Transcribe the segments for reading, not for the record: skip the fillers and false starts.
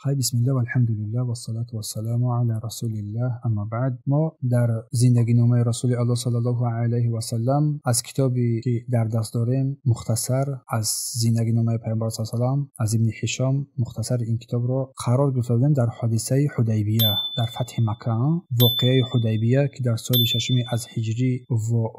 Хай, бисмиллаҳ валҳамдулиллаҳ вассалату вассаламу ала расулиллаҳ, аммо баъд. Мо дар зиндагиномаи Расули Аллоҳ саллаллоҳу алайҳи васаллам аз китобе ки дар даст дорем, мухтасар аз зиндагиномаи Паёмбар саллаллоҳу алайҳи васаллам аз Ибни Ҳишом, мухтасар ин китобро қарор гирифта будем дар ҳодисаи Ҳудайбия, дар фатҳи Макка, воқеаи Ҳудайбия ки дар соли шашуми аз ҳиҷрӣ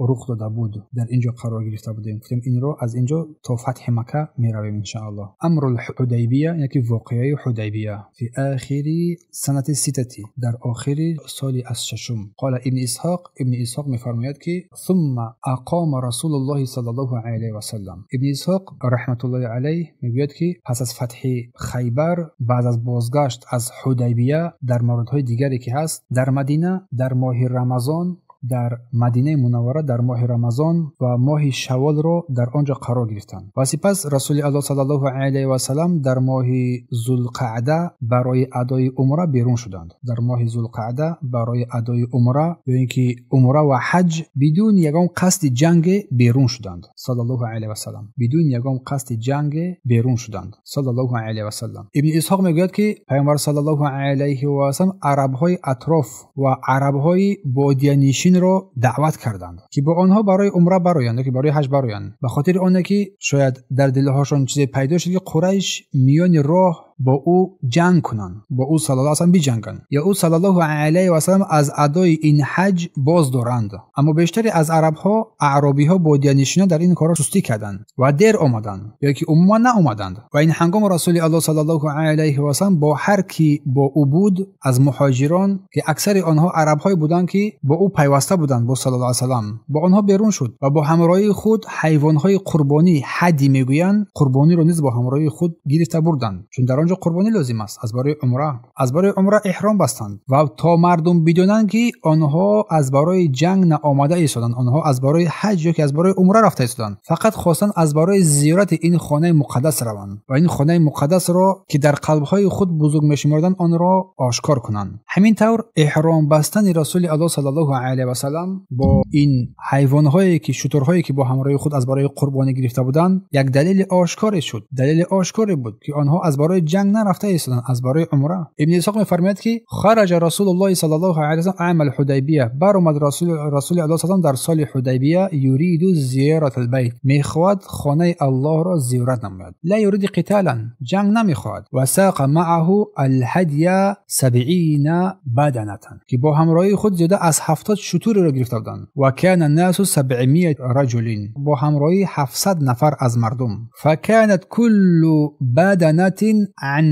рух дода буд, дар инҷо қарор гирифта будем. Гуфтем инро аз инҷо то фатҳи Макка меравем иншааллоҳ. Амрул Ҳудайбия, яъне ки воқеаи Ҳудайбия фи охири санати ситати, дар охири соли аз шашум. Қола Ибни Исҳоқ, Ибни Исҳоқ мефармояд ки сумма ақома Расулуллоҳи саллаллоҳу алайҳи васаллам. Ибни Исҳоқ раҳматуллоҳи алайҳ мегӯяд ки пас аз фатҳи Хайбар, баъд аз бозгашт аз Ҳудайбия, дар мавридҳои дигаре ки ҳаст, дар Мадина дар моҳи Рамазон, дар Мадинаи Мунаввара дар моҳи Рамазон ва моҳи Шавволро дар он ҷо қарор гирифтанд. Ва сипас Расули Аллоҳ саллаллоҳу алайҳи васаллам дар моҳи Зулқаъда барои адои умра берун шуданд. Дар моҳи Зулқаъда барои адои умра, ё ин ки умра ва ҳаҷ, бидуни ягон қасди ҷанге берун шуданд саллаллоҳу алайҳи васаллам. Бидуни ягон қасди ҷанге берун шуданд саллаллоҳу алайҳи васаллам. Ибни Исҳоқ мегӯяд ки Паёмбар саллаллоҳу алайҳи васаллам арабҳои атроф ва арабҳои бодиянишин ро даъват карданд ки бо онҳо барои умра бароянд ё ки барои ҳаҷ бароянд, ба хотири оне ки шояд дар дилҳошон чизе пайдо шуд ки Қурайш миёни роҳ бо ӯ ҷанг кунанд, бо ӯ саллаллоҳу алайҳи васаллам биҷанганд ё ӯ саллаллоҳу алайҳи васаллам аз адои ин ҳаҷ боз доранд. Аммо бештаре аз арабҳо, аъробиҳо, бодиянишинон дар ин корҳо сустӣ карданд ва дер омаданд ё ки умуман наомаданд. Ва ин ҳангом Расули Аллоҳ саллаллоҳу алайҳи васаллам бо ҳар ки бо ӯ буд аз муҳоҷирон, ки аксари онҳо арабҳое буданд ки бо ӯ пайваста буданд, бо саллаллоҳу алайҳи васаллам, бо онҳо берун шуд ва бо ҳамроҳии худ ҳайвонҳои қурбонӣ, ҳадӣ мегӯянд, қурбониро низ бо ҳамроҳии худ гирифта бурданд, чун дар он ҷо қурбонӣ лозим аст. Аз барои умра, аз барои умра эҳром бастанд ва то мардум бидонанд ки онҳо аз барои ҷанг наомада истоданд, онҳо аз барои ҳаҷ ё ки аз барои умра рафта истоданд, фақат хостанд аз барои зиёрати ин хонаи муқаддас раванд ва ин хонаи муқаддасро ки дар қалбҳои худ бузург мешуморданд онро ошкор кунанд. Ҳамин тавр эҳром бастани Расули Аллоҳ саллаллоҳу алайҳи васаллам бо ин ҳайвонҳое ки шутурҳое ки бо ҳамроҳии худ аз барои қурбонӣ гирифта буданд, як далели ошкоре шуд, далели ошкоре буд ки онҳо аз барои ҷанг нарафта истоданд, аз барои умра. Ибни Исҳоқ мефармояд ки хараҷа Расулуллоҳи саллаллоҳу алайҳи васаллам амал Ҳудайбия, баромад Расули Аллоҳ саллаллоҳу дар соли Ҳудайбия, юриду зиёратал байт, мехоҳад хонаи Аллоҳро зиёрат намояд, ла юриду қиталан, ҷанг намехоҳад. Ва сақа маъаҳу алҳадя сабъина баданатан, ки бо ҳамроҳии худ зиёда аз 70 шутурро гирифта буданд. Ва кана насу сабъмия раҷулин, бо ҳамроҳии 700 нафар аз мардум. Факанат куллу баданатин ан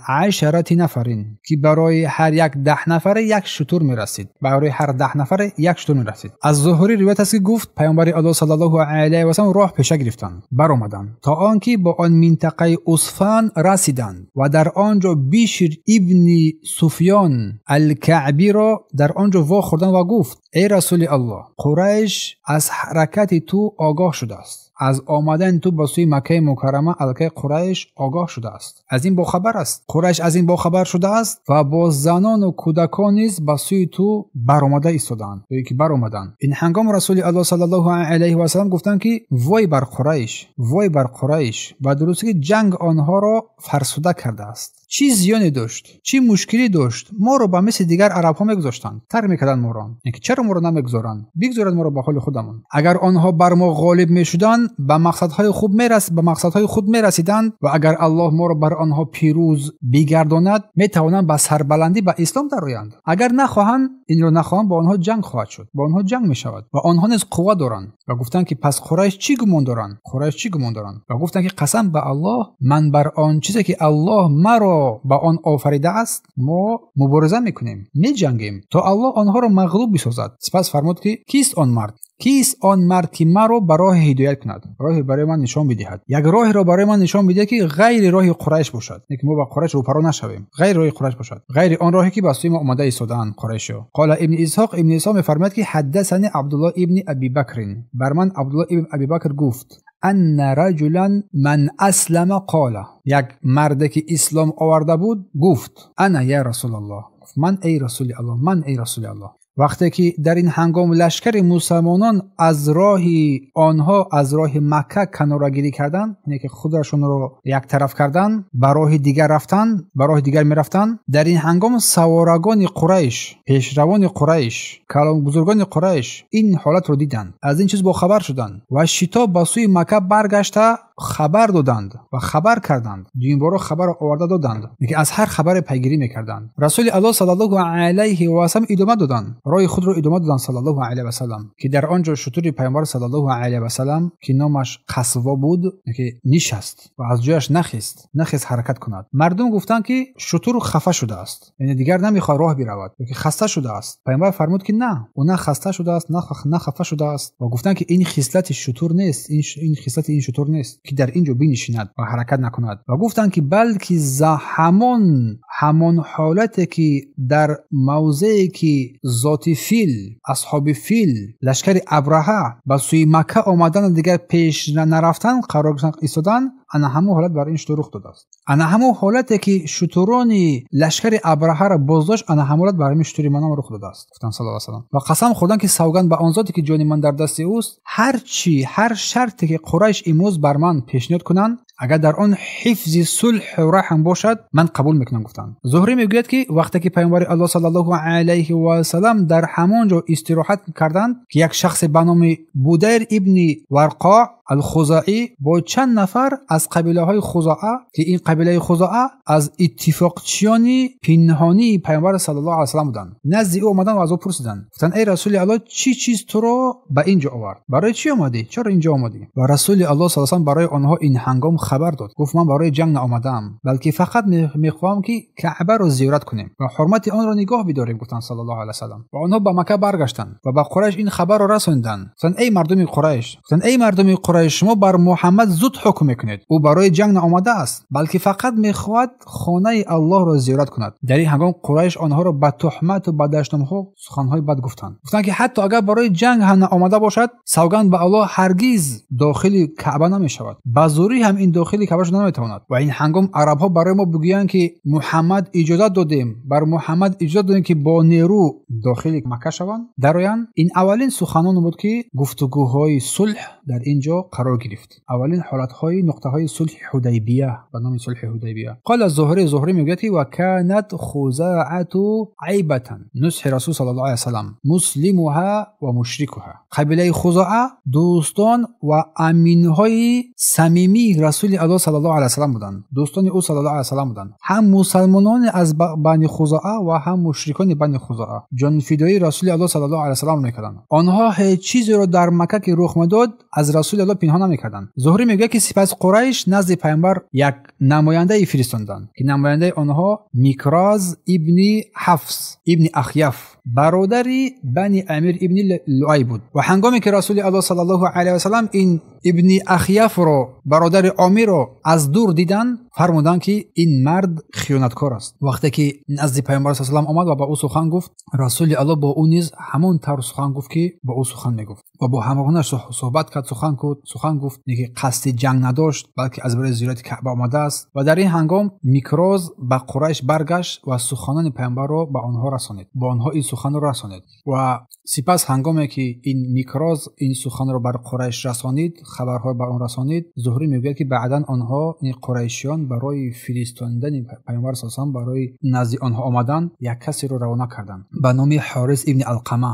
10 нафарин, ки барои ҳар як 10 нафаре як шутур мерасид, барои ҳар 10 нафаре як шутур мерасид. Аз Зуҳрӣ ривоят аст ки гуфт Паёмбари Аллоҳ саллаллоҳу алайҳи васаллам роҳ пеша гирифтанд, баромаданд то он ки бо он минтақаи Усфан расиданд ва дар он ҷо Бишр ибни Суфён ал-Каъбиро дар он ҷо вохӯрданд ва гуфт: эй Расули Аллоҳ, Қурайш аз ҳаракати ту огоҳ шудааст, аз омадани ту ба сӯи Маккаи Мукаррама аллакай Қурайш огоҳ шудааст, аз ин бохабар аст, Қурайш аз ин бохабар шудааст ва бо занону кӯдакон низ ба сӯи ту баромада истодаанд, ё ки баромаданд. Ин ҳангом Расули Аллоҳ саллаллоҳу алайҳи васаллам гуфтанд ки вой бар Қурайш, вой бар Қурайш, ба дурустӣ ки ҷанг онҳоро фарсуда кардааст. Чӣ зиёне дошт, чӣ мушкилӣ дошт, моро ба мисли дигар арабҳо мегузоштанд, тарк мекарданд моро, ки чаро моро намегузоранд, бигзоранд моро ба ҳоли худамон. Агар онҳо бар мо ғолиб мешуданд, ба мақсадҳои худ ба мақсадҳои худ мерасиданд ва агар Аллоҳ моро бар онҳо пирӯз бигардонад, метавонанд ба сарбаландӣ ба ислом дароянд. Агар нахоҳанд, инро нахоҳанд, бо онҳо ҷанг хоҳад шуд, бо онҳо ҷанг мешавад ва онҳо низ қувва доранд. Ва гуфтанд ки пас Қурайш чӣ гумон доранд? Қурайш чӣ гумон доранд? Ва гуфтанд ки қасам ба Аллоҳ, ман бар он чизе ки Аллоҳ маро ба он офаридааст, мо мубориза мекунем, меҷангем то Аллоҳ онҳоро мағлуб бисозад. Сипас фармуд ки кист он мард? Кист он мард ки маро ба роҳи ҳидоят кунад, роҳе барои ман нишон бидиҳад, як роҳеро барои ман нишон бидиҳад ки ғайри роҳи Қурайш бошад, яъне ки мо ба Қурайш рӯпаро нашавем, ғайри роҳи Қурайш бошад, ғайри он роҳе ки ба сӯи мо омада истодаанд Қурайшиҳо. Қола Ибни Исҳоқ, Ибни Исҳоқ мефармояд ки ҳаддасани Абдуллоҳ ибни Аби Бакрин, бар ман Абдуллоҳ ибни Аби Бакр гуфт: анна раҷулан ман аслама қола, як марде ки ислом оварда буд гуфт: ана я Расулаллоҳ, ман эй Расули Аллоҳ, ман эй Расули Аллоҳ. Вақте ки дар ин ҳангом лашкари мусалмонон аз роҳи онҳо, аз роҳи Макка канорагирӣ карданд, яъне ки худашонро як тараф карданд, ба роҳи дигар рафтанд, ба роҳи дигар мерафтанд, дар ин ҳангом саворагони Қурайш, пешравони Қурайш, калонбузургони Қурайш ин ҳолатро диданд, аз ин чиз бохабар шуданд ва шитоб ба сӯи Макка баргашта хабар доданд ва хабар карданд. Дуюмборо хабарро оварда доданд, ки аз ҳар хабаре пайгирӣ мекарданд. Расули Аллоҳ саллаллоҳу алайҳи васаллам идома доданд, роҳи худро идома доданд саллаллоҳу алайҳи васаллам, ки дар он ҷо шутури пайғамбар саллаллоҳу алайҳи васаллам, ки номаш Қасво буд, ки нишаст ва аз ҷояш нахест ҳаракат кунад. Мардум гуфтанд, ки шутур хафа шудааст, яъне дигар намехоҳад роҳ биравад, ё ки хаста шудааст. Пайғамбар фармуд, ки на, ӯ на хаста шудааст, на хафа шудааст, ва гуфтанд, ки ин хислати шутур нест, ин хислати ин шутур нест, ки дар ин ҷо бинишинад ва ҳаракат накунад. Ва гуфтанд, ки балки ҳамон ҳолате ки дар мавзее ки зоти фил, асҳоби фил, лашкари Абраҳа ба сӯи Макка омадан, дигар пеш нарафтан, қарор истодан, ана ҳамон ҳолат бар ин шутур рух додааст. Ана ҳамон ҳолате ки шутурони лашкари Абраҳаро боздошт, ана ҳамон ҳолат бар ин шутури манам рух додааст, гуфтанд саллаллоҳу алайҳи васаллам. Ва қасам хӯрданд, ки савганд ба он зоте ки ҷони ман дар дасти ӯст, ҳарчи, ҳар шарте ки Қурайш имрӯз бар ман пешниҳод кунанд, агар дар он ҳифзи сулҳу раҳм бошад, ман қабул мекунам, гуфтанд. Зуҳрӣ мегӯяд, ки вақте ки пайғамбари Аллоҳ саллаллоҳу алайҳи васаллам дар ҳамон ҷо истироҳат карданд, ки як шахсе ба номи Будайр ибни Варқо Алхузаӣ бо чанд нафар аз қабилаҳои Хузаа, ки ин қабилаи Хузаа аз иттифоқчиёни пинҳонии пайғамбар саллаллоҳу алайҳи васаллам буданд, назди ӯ омаданд ва аз ӯ пурсиданд. Гуфтанд: эй Расули Аллоҳ, чӣ чиз туро ба ин ҷо овард? Барои чӣ омадӣ? Чаро ин ҷо омадӣ? Ва Расули Аллоҳ саллаллоҳу алайҳи васаллам барои онҳо ин ҳангом хабар дод. Гуфт: ман барои ҷанг наомадаам, балки фақат мехоҳам, ки Каъбаро зиёрат кунем ва ҳурмати онро нигоҳ бидорем, гуфтанд саллаллоҳу алайҳи васаллам. Ва онҳо ба Макка баргаштанд ва ба Қурайш ин хабарро расонданд. Гуфтанд: эй мардуми Қурайш, гуфтанд: эй мардуми Қурайш, шумо бар Муҳаммад зуд ҳукм мекунед. Ӯ барои ҷанг наомадааст, балки фақат мехоҳад хонаи Аллоҳро зиёрат кунад. Дар ин ҳангом Қурайш онҳоро ба туҳмат ва ба дашномҳо суханҳои бад гуфтанд. Гуфтанд, ки ҳатто агар барои ҷанг ҳам наомада бошад, савганд ба Аллоҳ, ҳаргиз дохили Каъба намешавад. Ба зӯрӣ ҳам ин дохили Каъба шуда наметавонад. Ва ин ҳангом арабҳо барои мо бигӯянд, ки Муҳаммад иҷозат додем, бар Муҳаммад иҷозат додем, ки бо нерӯ дохили Макка шаванд, дароянд. Ин аввалин суханон буд, ки гуфтугӯҳои сулҳ дар ин ҷо қарор гирифт. Аввалин ҳолатҳои нуқтаҳои сулҳи Ҳудайбия ба номи сулҳи Ҳудайбия. Қала Зуҳрӣ, Зуҳрӣ мегӯяд, ки ва канат хузаату айбатан нусҳи Расул саллаллоҳу алайҳи васаллам муслимуҳа ва мушрикуҳа. Қабилаи Хузаа дӯстон ва аминҳои самимии Расули Аллоҳ саллаллоҳу алайҳи васаллам буданд, дӯстони ӯ саллаллоҳу алайҳи васаллам буданд. Ҳам мусалмонони аз бани Хузаа ва ҳам мушрикони бани Хузаа ҷонфидоии Расули Аллоҳ саллаллоҳу алайҳи васаллам мекарданд. Онҳо ҳеҷ чизеро дар Макка ки рух медод аз Расули Аллоҳ пинҳон намекарданд. Зуҳрӣ мегӯяд, ки сипас Қурайш назди пайғамбар як намояндае фиристонданд, ки намояндаи онҳо Микроз ибни Ҳафс ибни Ахяф, бародари бани Амир ибни Луай буд. Ва ҳангоме ки Расули Аллоҳ саллаллоҳу алайҳи васаллам ин ибни Ахяфро, бародари Омирро аз дур диданд, фармуданд, ки ин мард хиёнаткор аст. Вақте ки назди пайғамбар саллаллоҳу алайҳи васаллам омад ва ба ӯ сухан гуфт, Расули Аллоҳ бо ӯ низ ҳамон тавр сухан гуфт, ки бо ӯ сухан мегуфт ва бо ҳамроҳонаш суҳбат кард, сухан гуфт, ки қасди ҷанг надошт, балки аз барои зиёрати Каъба омадааст. Ва дар ин ҳангом Микроз ба Қурайш баргашт ва суханони пайғамбарро ба онҳо расонид, ба онҳо ин суханро расонид. Ва сипас ҳангоме ки ин Микроз ин суханро бар Қурайш расонид, хабарҳо бар он расонид, Зуҳрӣ мегӯяд, ки баъдан онҳо, ин қурайшиён, барои фиристондани пайғамбар саллаллоҳу алайҳи васаллам барои назди онҳо омадан як касеро равона карданд ба номи Ҳорис ибни Алқама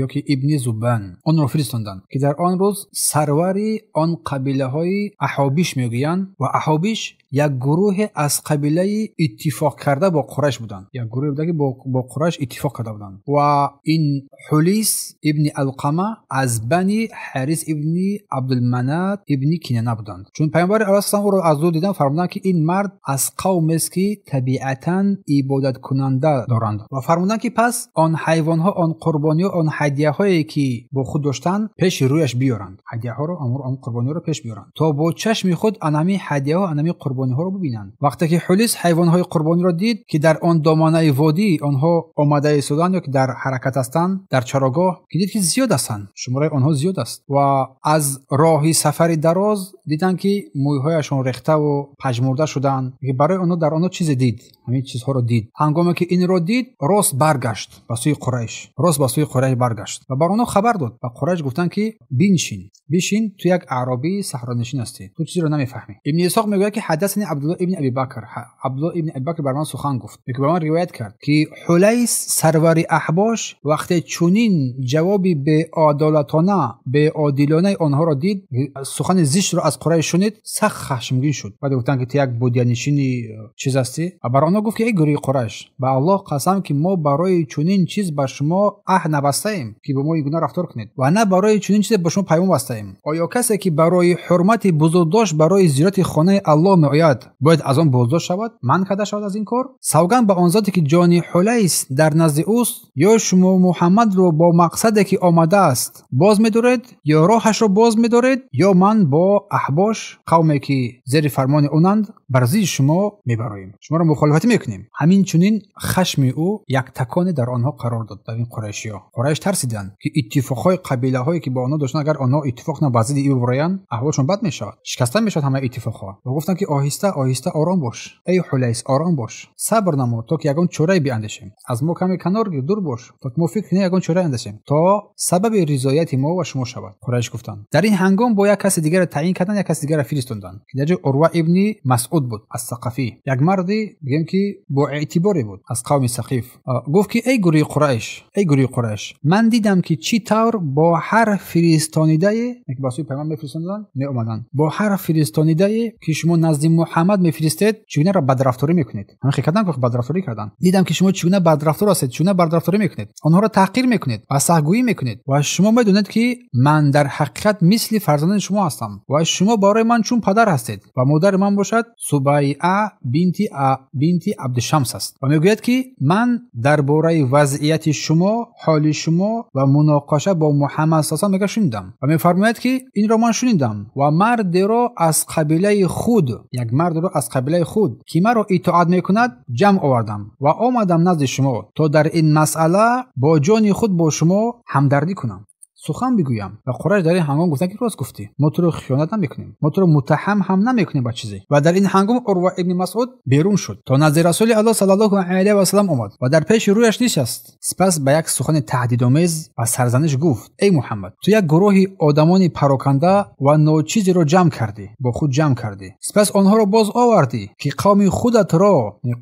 ё ки ибни Зубан. Онро фиристонданд, ки дар он рӯз сарвари он қабилаҳои Аҳобиш мегӯянд, ва Аҳобиш як гурӯҳе аз қабилаи иттифоқ карда бо Қурайш буданд, як гурӯҳе буда, ки бо Қурайш иттифоқ карда буданд. Ва ин Ҳулис ибни Алқама аз бани Ҳарис ибни Абдулманат ибни Кинана буданд. Чун пайғамбари Аллоҳ саллаллоҳу алайҳи васаллам ӯро аз дур диданд, фармуданд, ки ин мард аз қавмест, ки табиатан ибодаткунанда доранд, ва фармуданд, ки пас он ҳайвонҳо, он қурбониҳо, он ҳадияҳое ки бо худ доштанд, пеши рӯяш биёранд, ҳадияҳоро, он қурбониҳоро пеш биёранд, то бо чашми худ анами ҳадияҳо, анами қурбониҳоро қурбониҳоро бибинанд. Вақте ки Ҳулайс ҳайвонҳои қурбониро дид, ки дар он доманаи водӣ онҳо омада истоданд ё ки дар ҳаракат ҳастанд, дар чарогоҳ, ки дид ки зиёд ҳастанд, шумораи онҳо зиёд аст ва аз роҳи сафари дароз диданд, ки мӯйҳояшон рехтаву пажмурда шуданд, ки барои онҳо дар онҳо чизе дид, ҳамин чизҳоро дид. Ҳангоме ки инро дид, рост баргашт ба сӯи Қурайш, рост ба сӯи Қурайш баргашт ва бар онҳо хабар дод. Ва Қурайш гуфтанд, ки биншин, бишин, ту як аъробии саҳронишин ҳастӣ, ту чизеро намефаҳмӣ. Ибни Исҳоқ мегӯяд, ки ҳаддасани Абдуллоҳ ибни Аби Бакр, Абдуллоҳ ибни Аби Бакр бар ман сухан гуфт, ки ба ман ривоят кард, ки Ҳулайс сарвари аҳбош вақте чунин ҷавоби беадолатона, беодилонаи онҳоро дид, сухани зиштро аз Қурайш шунид, сахт хашмгин шуд. Баъд гуфтанд, ки ту як бодиянишини чиз ҳастӣ. Ва бар онҳо гуфт, ки эй гурӯҳи Қурайш, ба Аллоҳ қасам, ки мо барои чунин чиз ба шумо аҳд набастаем, ки бо мо ин гуна рафтор кунед, ва на барои чунин чизе ба шумо паймон бастаем. Оё касе ки барои ҳурмати бузургдошт барои зиёрати хонаи Аллоҳ меояд, бояд аз он боздошт шавад, манъ карда шавад аз ин кор? Савганд ба он зоте ки ҷони Ҳулайс дар назди ӯст, ё шумо Муҳаммадро бо мақсаде ки омадааст боз медоред, ё роҳашро боз медоред, ё ман бо аҳбош, қавме ки зери фармони онанд, бар зидди шумо мебароем, шуморо мухолифатӣ мекунем. Ҳамин чунин хашми ӯ як таконе дар онҳо қарор дод, дар ин қурайшиҳо. Қурайш тарсиданд, ки иттифоқҳои қабилаҳое ки бо онҳо доштанд, агар онҳо иттифоқ на ба зидди ӯ бароянд, аҳволшон бад мешавад, шикаста мешавад ҳамаи иттифоқҳо. Ва гуфтанд, ки оҳиста оҳиста ором бош, эй Ҳулайс, ором бош, сабр намо, то ки ягон чорае биандешем. Аз мо каме канор гир, дур бош, то ки мо фикр кунем, ягон чорае андешем, то сабаби ризояти мо ва шумо шавад. Қурайш гуфтанд. Дар ин ҳангом бо як каси дигарро таъин карданд, як каси дигарро фиристонданд, ки дар ҷои Урва ибни Масъуд буд аз Сақафӣ, як марди бигем ки бо эътиборе буд аз қавми Сақиф. Гуфт, ки эй гурӯҳи Қурайш, эй гурӯҳи Қурайш, ман дидам, ки чӣ тавр бо ҳар фиристонидае, ки ба сӯи паймон мефиристонданд, меомаданд, бо ҳар фиристонидае ки шумо назди Муҳаммад мефиристед, чӣ гуна бадрафторӣ мекунед. Ҳамин хел карданд, бадрафторӣ карданд. Дидам, ки шумо чӣ гуна бадрафтор ҳастед, чӣ гуна бадрафторӣ мекунед, онҳоро таҳқир мекунед ва сахтгӯӣ мекунед. Ва шумо медонед, ки ман дар ҳақиқат мисли фарзандони шумо ҳастам ва шумо барои ман чун падар ҳастед ва модари ман бошад Субайа бинти Абдушамс аст. Ва мегӯяд, ки ман дар бораи вазъияти шумо, ҳоли шумо ва муноқаша бо Муҳаммад саллаллоҳу алайҳи ва саллам шунидам. Ва мефармояд, ки инро ман шунидам ва мардеро аз қабилаи худ, як мардро аз қабилаи худ, ки маро итоат мекунад, ҷамъ овардам ва омадам назди шумо, то дар ин масъала бо ҷони худ бо шумо ҳамдардӣ кунам, сухан бигӯям. Ва Қурайш дар ин ҳангом гуфтанд, ки рост гуфтӣ, мо туро хиёнат намекунем, мо туро муттаҳам ҳам намекунем ба чизе. Ва дар ин ҳангом Урва ибни Масъуд берун шуд, то назди Расули Аллоҳ саллаллоҳу алайҳи ва саллам омад ва дар пеши рӯяш нишаст. Сипас ба як сухани таҳдидомез ва сарзаниш гуфт: эй Муҳаммад, ту як гурӯҳи одамони пароканда ва ночизеро ҷамъ кардӣ, бо худ ҷамъ кардӣ, сипас онҳоро боз овардӣ, ки қавми худатро,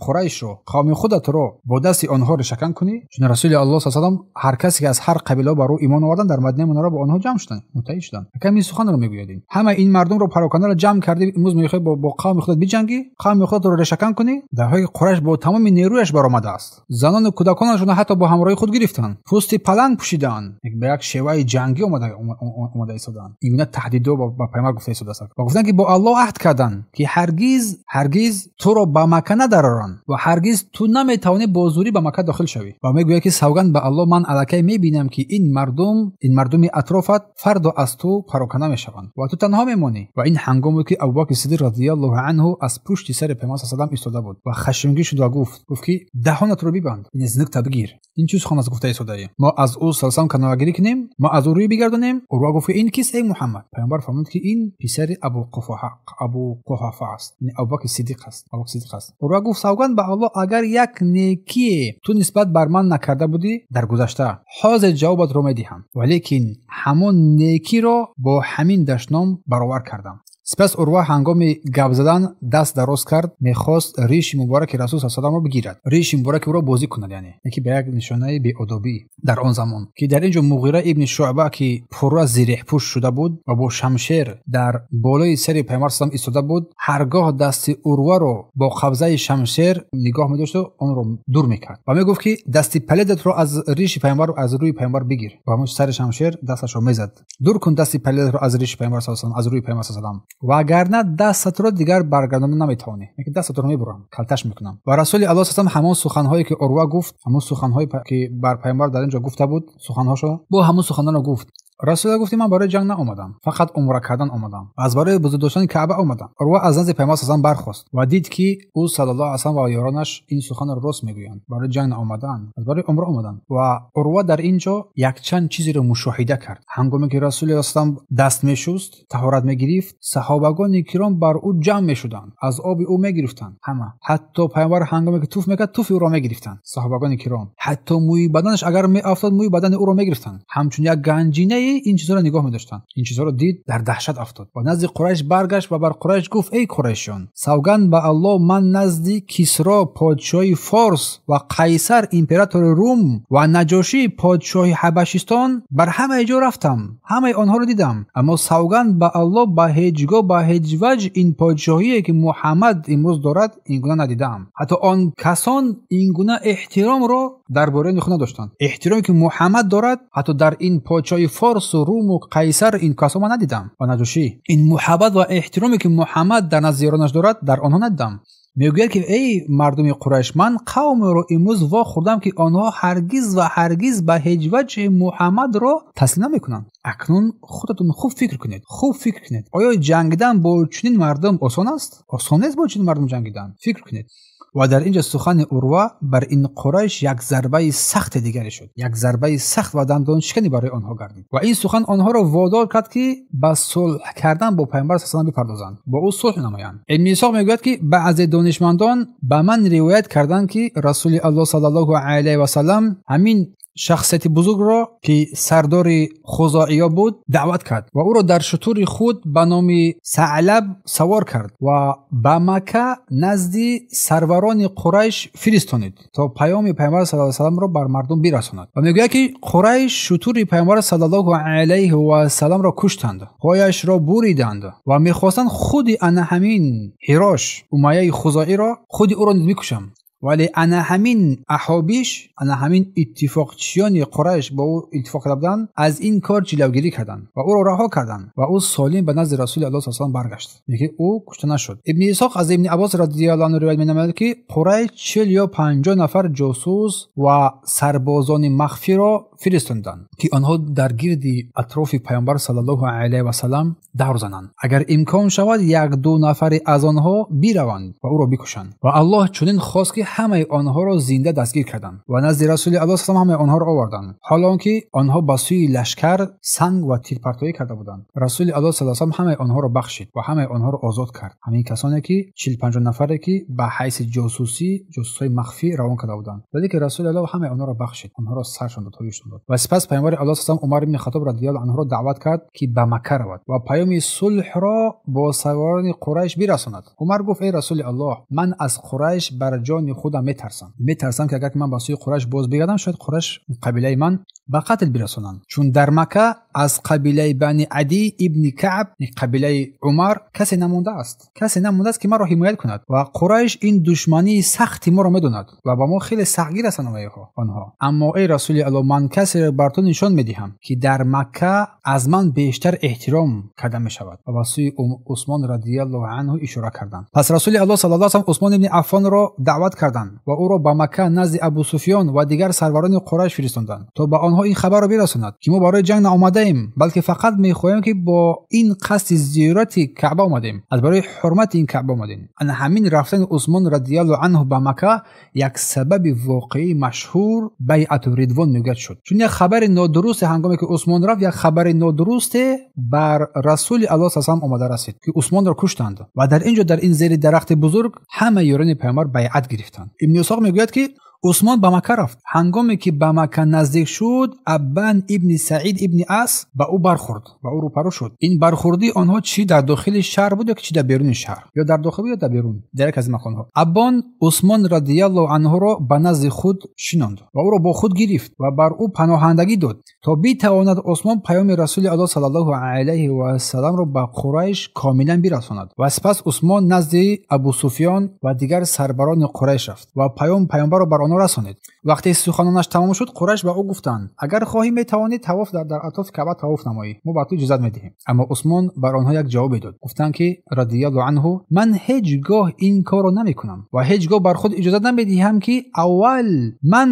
Қурайшро, қавми худатро бо дасти онҳо решакан кунӣ. Чун Расули Аллоҳ саллаллоҳу алайҳи ва саллам ҳар касе ки аз ҳар қабила бар ӯ имон оварданд, дар Мадинаи Мунаввара бо онҳо ҷамъ шуданд, муттаҳид шуданд. Ҳакам ин суханро мегӯяд: ҳама ин мардумро парокандаро ҷамъ кардӣ, имрӯз мехоҳӣ бо қавми худат биҷангӣ, қавми худатро решакан кунӣ, дар ҳоле ки Қурайш бо тамоми нерӯяш баромадааст. Занону кӯдаконашонро ҳатто бо ҳамроҳи худ гирифтанд, пӯсти паланг пӯшидаанд, ба як шеваи ҷангӣ омада истодаанд. Ин гуна таҳдидҳо ба паймон гуфта истодааст. Ва гуфтанд, ки бо Аллоҳ аҳд карданд, ки ҳаргиз ҳаргиз туро ба Макка надароранд ва ҳаргиз ту наметавонӣ бо зӯрӣ ба Макка дохил шавӣ. Ва мегӯяд, ки савганд ба Аллоҳ, ман аллакай мебинам, ки ин мардум, ин мардуми атрофат фардо аз ту пароканда мешаванд ва ту танҳо мемонӣ. Ва ин ҳангом буд, ки Абубакр Сиддиқ радиаллоҳу анҳу аз пушти сари Паёмбар саллаллоҳу алайҳи ва саллам истода буд ва хашмгин шуд ва гуфт, ки даҳонатро бибанд, ин зинукта бигир, ин чӣ сухан аст гуфта истодаӣ? Мо аз ӯ саллаллоҳу алайҳи ва саллам канорагирӣ кунем, мо аз ӯ рӯй бигардонем? Урва гуфт, ки ин кист, эй Муҳаммад? Паёмбар фармуд, ки ин писари Абу Қуҳофа аст, яъне Абубакр Сиддиқ аст, Абубакр Сиддиқ аст. Урва гуфт: савганд ба Аллоҳ, агар як некие ту нисбат бар ман накарда будӣ дар гузашта, ҳозир ҷавобатро медиҳам, валекин ҳамон некиро бо ҳамин дашном баровар кардам. Сипас Урва ҳангоми гап задан даст дароз кард, мехост риши мубораки Расул саллаллоҳу алайҳи ва салламро бигирад, риши мубораки ӯро бозӣ кунад, яъне яке ба як нишонаи беодобӣ дар он замон, ки дар ин ҷо Муғира ибни Шуъба, ки пурра зиреҳпӯш шуда буд ва бо шамшер дар болои сари Паёмбар саллаллоҳу алайҳи ва саллам истода буд, ҳаргоҳ дасти Урваро бо қабзаи шамшер нигоҳ медошт ва онро дур мекард ва мегуфт, ки дасти палидатро аз риши Паёмбар, аз рӯи Паёмбар бигир. Ва ҳамон сари шамшер дасташро мезад: дур кун дасти палидатро аз риши Паёмбар саллаллоҳу алайҳи ва саллам, аз рӯи Паёмбар саллаллоҳу алайҳи ва саллам, вагарна дастатро дигар баргардонда наметавонӣ, яке дастатро мебурам, калташ мекунам. Ва Расули Аллоҳ саллаллоҳу алайҳи ва саллам ҳамон суханҳое ки Урва гуфт, ҳамон суханҳое ки бар Паёмбар дар ин ҷо гуфта буд, суханҳошо бо ҳамон суханонро гуфт. Расул гуфт ман барои ҷанг наомадам, фақат умра кардан омадам, аз барои бузург доштани Каъба омадам. Урва аз назди Паёмбар саллаллоҳу алайҳи васаллам бархост ва дид ки ӯ саллаллоҳу алайҳи васаллам ва ёронаш ин суханро рост мегӯянд, барои ҷанг наомадан, аз барои умра омадан. Ва Урва дар ин ҷо якчанд чизеро мушоҳида кард. Ҳангоме ки Расули Аллоҳ саллаллоҳу алайҳи васаллам даст мешуст, таҳорат мегирифт, саҳобагони киром бар ӯ ҷамъ мешуданд, аз оби ӯ мегирифтанд ҳама. Ҳатто Паёмбар ҳангоме ки туф мекард, туфи ӯро мегирифтанд саҳобагони киром. Ҳатто мӯи баданаш агар меафтод, мӯи бадани ӯро мегирифтанд. Ҳамчун як ганҷинаи ин чизҳоро нигоҳ медоштанд. Ин чизҳоро дид, дар даҳшат афтод ва назди Қурайш баргашт ва бар Қурайш гуфт: эй Қурайшиён, савганд ба Аллоҳ, ман назди Кисро подшоҳи Форс ва Қайсар императори Рум ва Наҷошӣ подшоҳи Ҳабашистон бар ҳамаи ҷо рафтам, ҳамаи онҳоро дидам, аммо савганд ба Аллоҳ ба ҳеҷ гоҳ ба ҳеҷ ваҷҳ ин подшоҳие ки Муҳаммад имрӯз дорад ин гуна надидаам. Ҳатто он касон ин гуна эҳтиромро дар бораи худ надоштанд. Эҳтироме ки Муҳаммад дорад ҳатто дар ин подшоҳи Форс ва Рум ва Қайсар ин касон ман надидам ва Наҷошӣ. Ин муҳаббат ва эҳтироме ки Муҳаммад дар назди ёронаш дорад дар онҳо надидам. Мегӯяд ки эй мардуми Қурайш, ман қавмеро имрӯз вохӯрдам ки онҳо ҳаргиз ва ҳаргиз ба ҳеҷ ваҷҳ Муҳаммадро таслим намекунанд. Акнун худатон хуб фикр кунед, хуб фикр кунед, оё ҷангидан бо чунин мардум осон аст? Осон нест бо чунин мардум ҷангидан. Фикр кунед. Ва дар инҷо сухани Урва бар ин Қурайш як зарбаи сахти дигаре шуд, як зарбаи сахт ва дандоншиканӣ барои онҳо гардид. Ва ин сухан онҳоро водор кард ки ба сулҳ кардан бо Паёмбар саллаллоҳу алайҳи васаллам бипардозанд, бо ӯ сулҳ намоянд. Ибни Исҳоқ мегӯяд ки баъзе донишмандон ба ман ривоят карданд ки Расули Аллоҳ саллаллоҳу алайҳи васаллам ҳамин шахсияти бузургро ки сардори хузоиё буд даъват кард ва ӯро дар шутури худ ба номи Саълаб савор кард ва ба Макка назди сарварони Қурайш фиристонид то паёми Паёмбар саллаллоҳу алайҳи васалламро бар мардум бирасонад. Ва мегӯяд ки Қурайш шутури Паёмбар саллаллоҳу алайҳи васалламро куштанд, пояшро буриданд ва мехостанд худи ана ҳамин Ҳирош Умайяи Хузоиро худи ӯро низ бикушанд. Вале ана ҳамин аҳобиш, ана ҳамин иттифоқчиёни Қурайш бо ӯ иттифоқ карда буданд, аз ин кор ҷилавгирӣ карданд ва ӯро раҳо карданд ва ӯ солим ба назди Расули Аллоҳ саллаллоҳу алайҳи васаллам баргашт. Лекин ӯ кушта нашуд. Ибни Исҳоқ аз Ибни Аббос радияллоҳу анҳу ривоят менамояд ки Қурайш 40 ё 50 нафар ҷосус ва сарбозони махфиро фиристонданд ки онҳо дар гирди атрофи Паёмбар саллаллоҳу алайҳи васаллам давр зананд. Агар имкон шавад як-ду нафари аз онҳо бираванд ва ӯро бикушанд. Ва Аллоҳ чунин хост ки ҳамаи онҳоро зинда дастгир карданд ва назди Расули Аллоҳ саллаллоҳу алайҳи васаллам ҳамаи онҳоро оварданд, ҳоло он ки онҳо ба сӯи лашкар санг ва тирпартоӣ карда буданд. Расули Аллоҳ саллаллоҳу алайҳи васаллам ҳамаи онҳоро бахшид ва ҳамаи онҳоро озод кард. Ҳамин касоне ки 40-50 нафаре ки ба ҳайси ҷосусӣ, ҷосусҳои махфӣ равон карда буданд, вале ки Расули Аллоҳ ҳамаи онҳоро бахшид, онҳоро саршон дод, ҳоишон дод. Ва сипас Паёмбари Аллоҳ саллаллоҳу алайҳи васаллам Умар ибни Хаттоб радияллоҳу анҳуро даъват кард ки ба Макка равад ва паёми сулҳро бо сарварони Қурайш бирасонад. Умар гуфт: эй Расули Аллоҳ, ман аз Қурайш бар ҷони худам метарсам. Метарсам ки агар ман ба сӯи Қурайш боз бигардам, шояд Қурайш қабилаи ман ба қатл бирасонанд. Чун дар Макка аз қабилаи Бани Адӣ ибни Каъб, қабилаи Умар, касе намондааст, касе намондааст ки маро ҳимоят кунад ва Қурайш ин душмании сахти моро медонад ва ба мо хеле сахтгир ҳастанд онҳо. Аммо эй Расули Аллоҳ, ман касеро бар ту нишон медиҳам ки дар Макка аз ман бештар эҳтиром карда мешавад. Ва ба сӯи Усмон радияллоҳу анҳу ишора карданд. Пас Расули Аллоҳ саллаллоҳу алайҳи васаллам Усмон ибни Аффонро даъват карданд ва ӯро ба Макка назди Абу Суфён ва дигар сарварони Қурайш фиристонданд то ба онҳо ин хабарро бирасонад ки мо барои ҷанг наомадаем, балки фақат мехоҳем ки бо ин қасди зиёрати Каъба омадем, аз барои ҳурмати ин Каъба омадем. Ана ҳамин рафтани Усмон радияллоҳу анҳу ба Макка як сабаби воқеии машҳур байъату Ридвон мегӯяд шуд. Чун як хабари нодурусте ҳангоме ки Усмон рафт, як хабари нодурусте бар Расули Аллоҳ саллаллоҳу алайҳи васаллам омада расид ки Усмонро куштанд ва дар инҷо дар ин зери дарахти бузург ҳама ёрони Паёмбар байъат гирифтанд. Ибни Исҳоқ мегӯяд ки Усмон ба Макка рафт. Ҳангоме ки ба Макка наздик шуд, Аббан ибни Саид ибни Ас ба ӯ бархӯрд, ба ӯ рӯпарӯ шуд. Ин бархӯрдии онҳо чӣ дар дохили шаҳр буд ё ки чӣ дар беруни шаҳр, ё дар дохил ё дар берун, дар як аз маконҳо. Аббон Усмон радияллоҳу анҳуро ба назди худ шинонд ва ӯро бо худ гирифт ва бар ӯ паноҳандагӣ дод то битавонад Усмон паёми Расули Аллоҳ саллаллоҳу алайҳи васалламро ба Қурайш комилан бирасонад. Ва сипас Усмон назди Абу Суфён ва дигар сарбарони Қурайш рафт ва паёми паёмбарро бар онҳо расонид. Вақте суханонаш тамом шуд, Қурайш ба ӯ гуфтанд: агар хоҳӣ метавонӣ тавоф дар атрофи Каъба тавоф намоӣ, мо ба ту иҷозат медиҳем. Аммо Усмон бар онҳо як ҷавобе дод. Гуфтанд ки радиаллоҳу анҳу: ман ҳеҷ гоҳ ин корро намекунам ва ҳеҷ гоҳ бар худ иҷозат намедиҳам ки аввал ман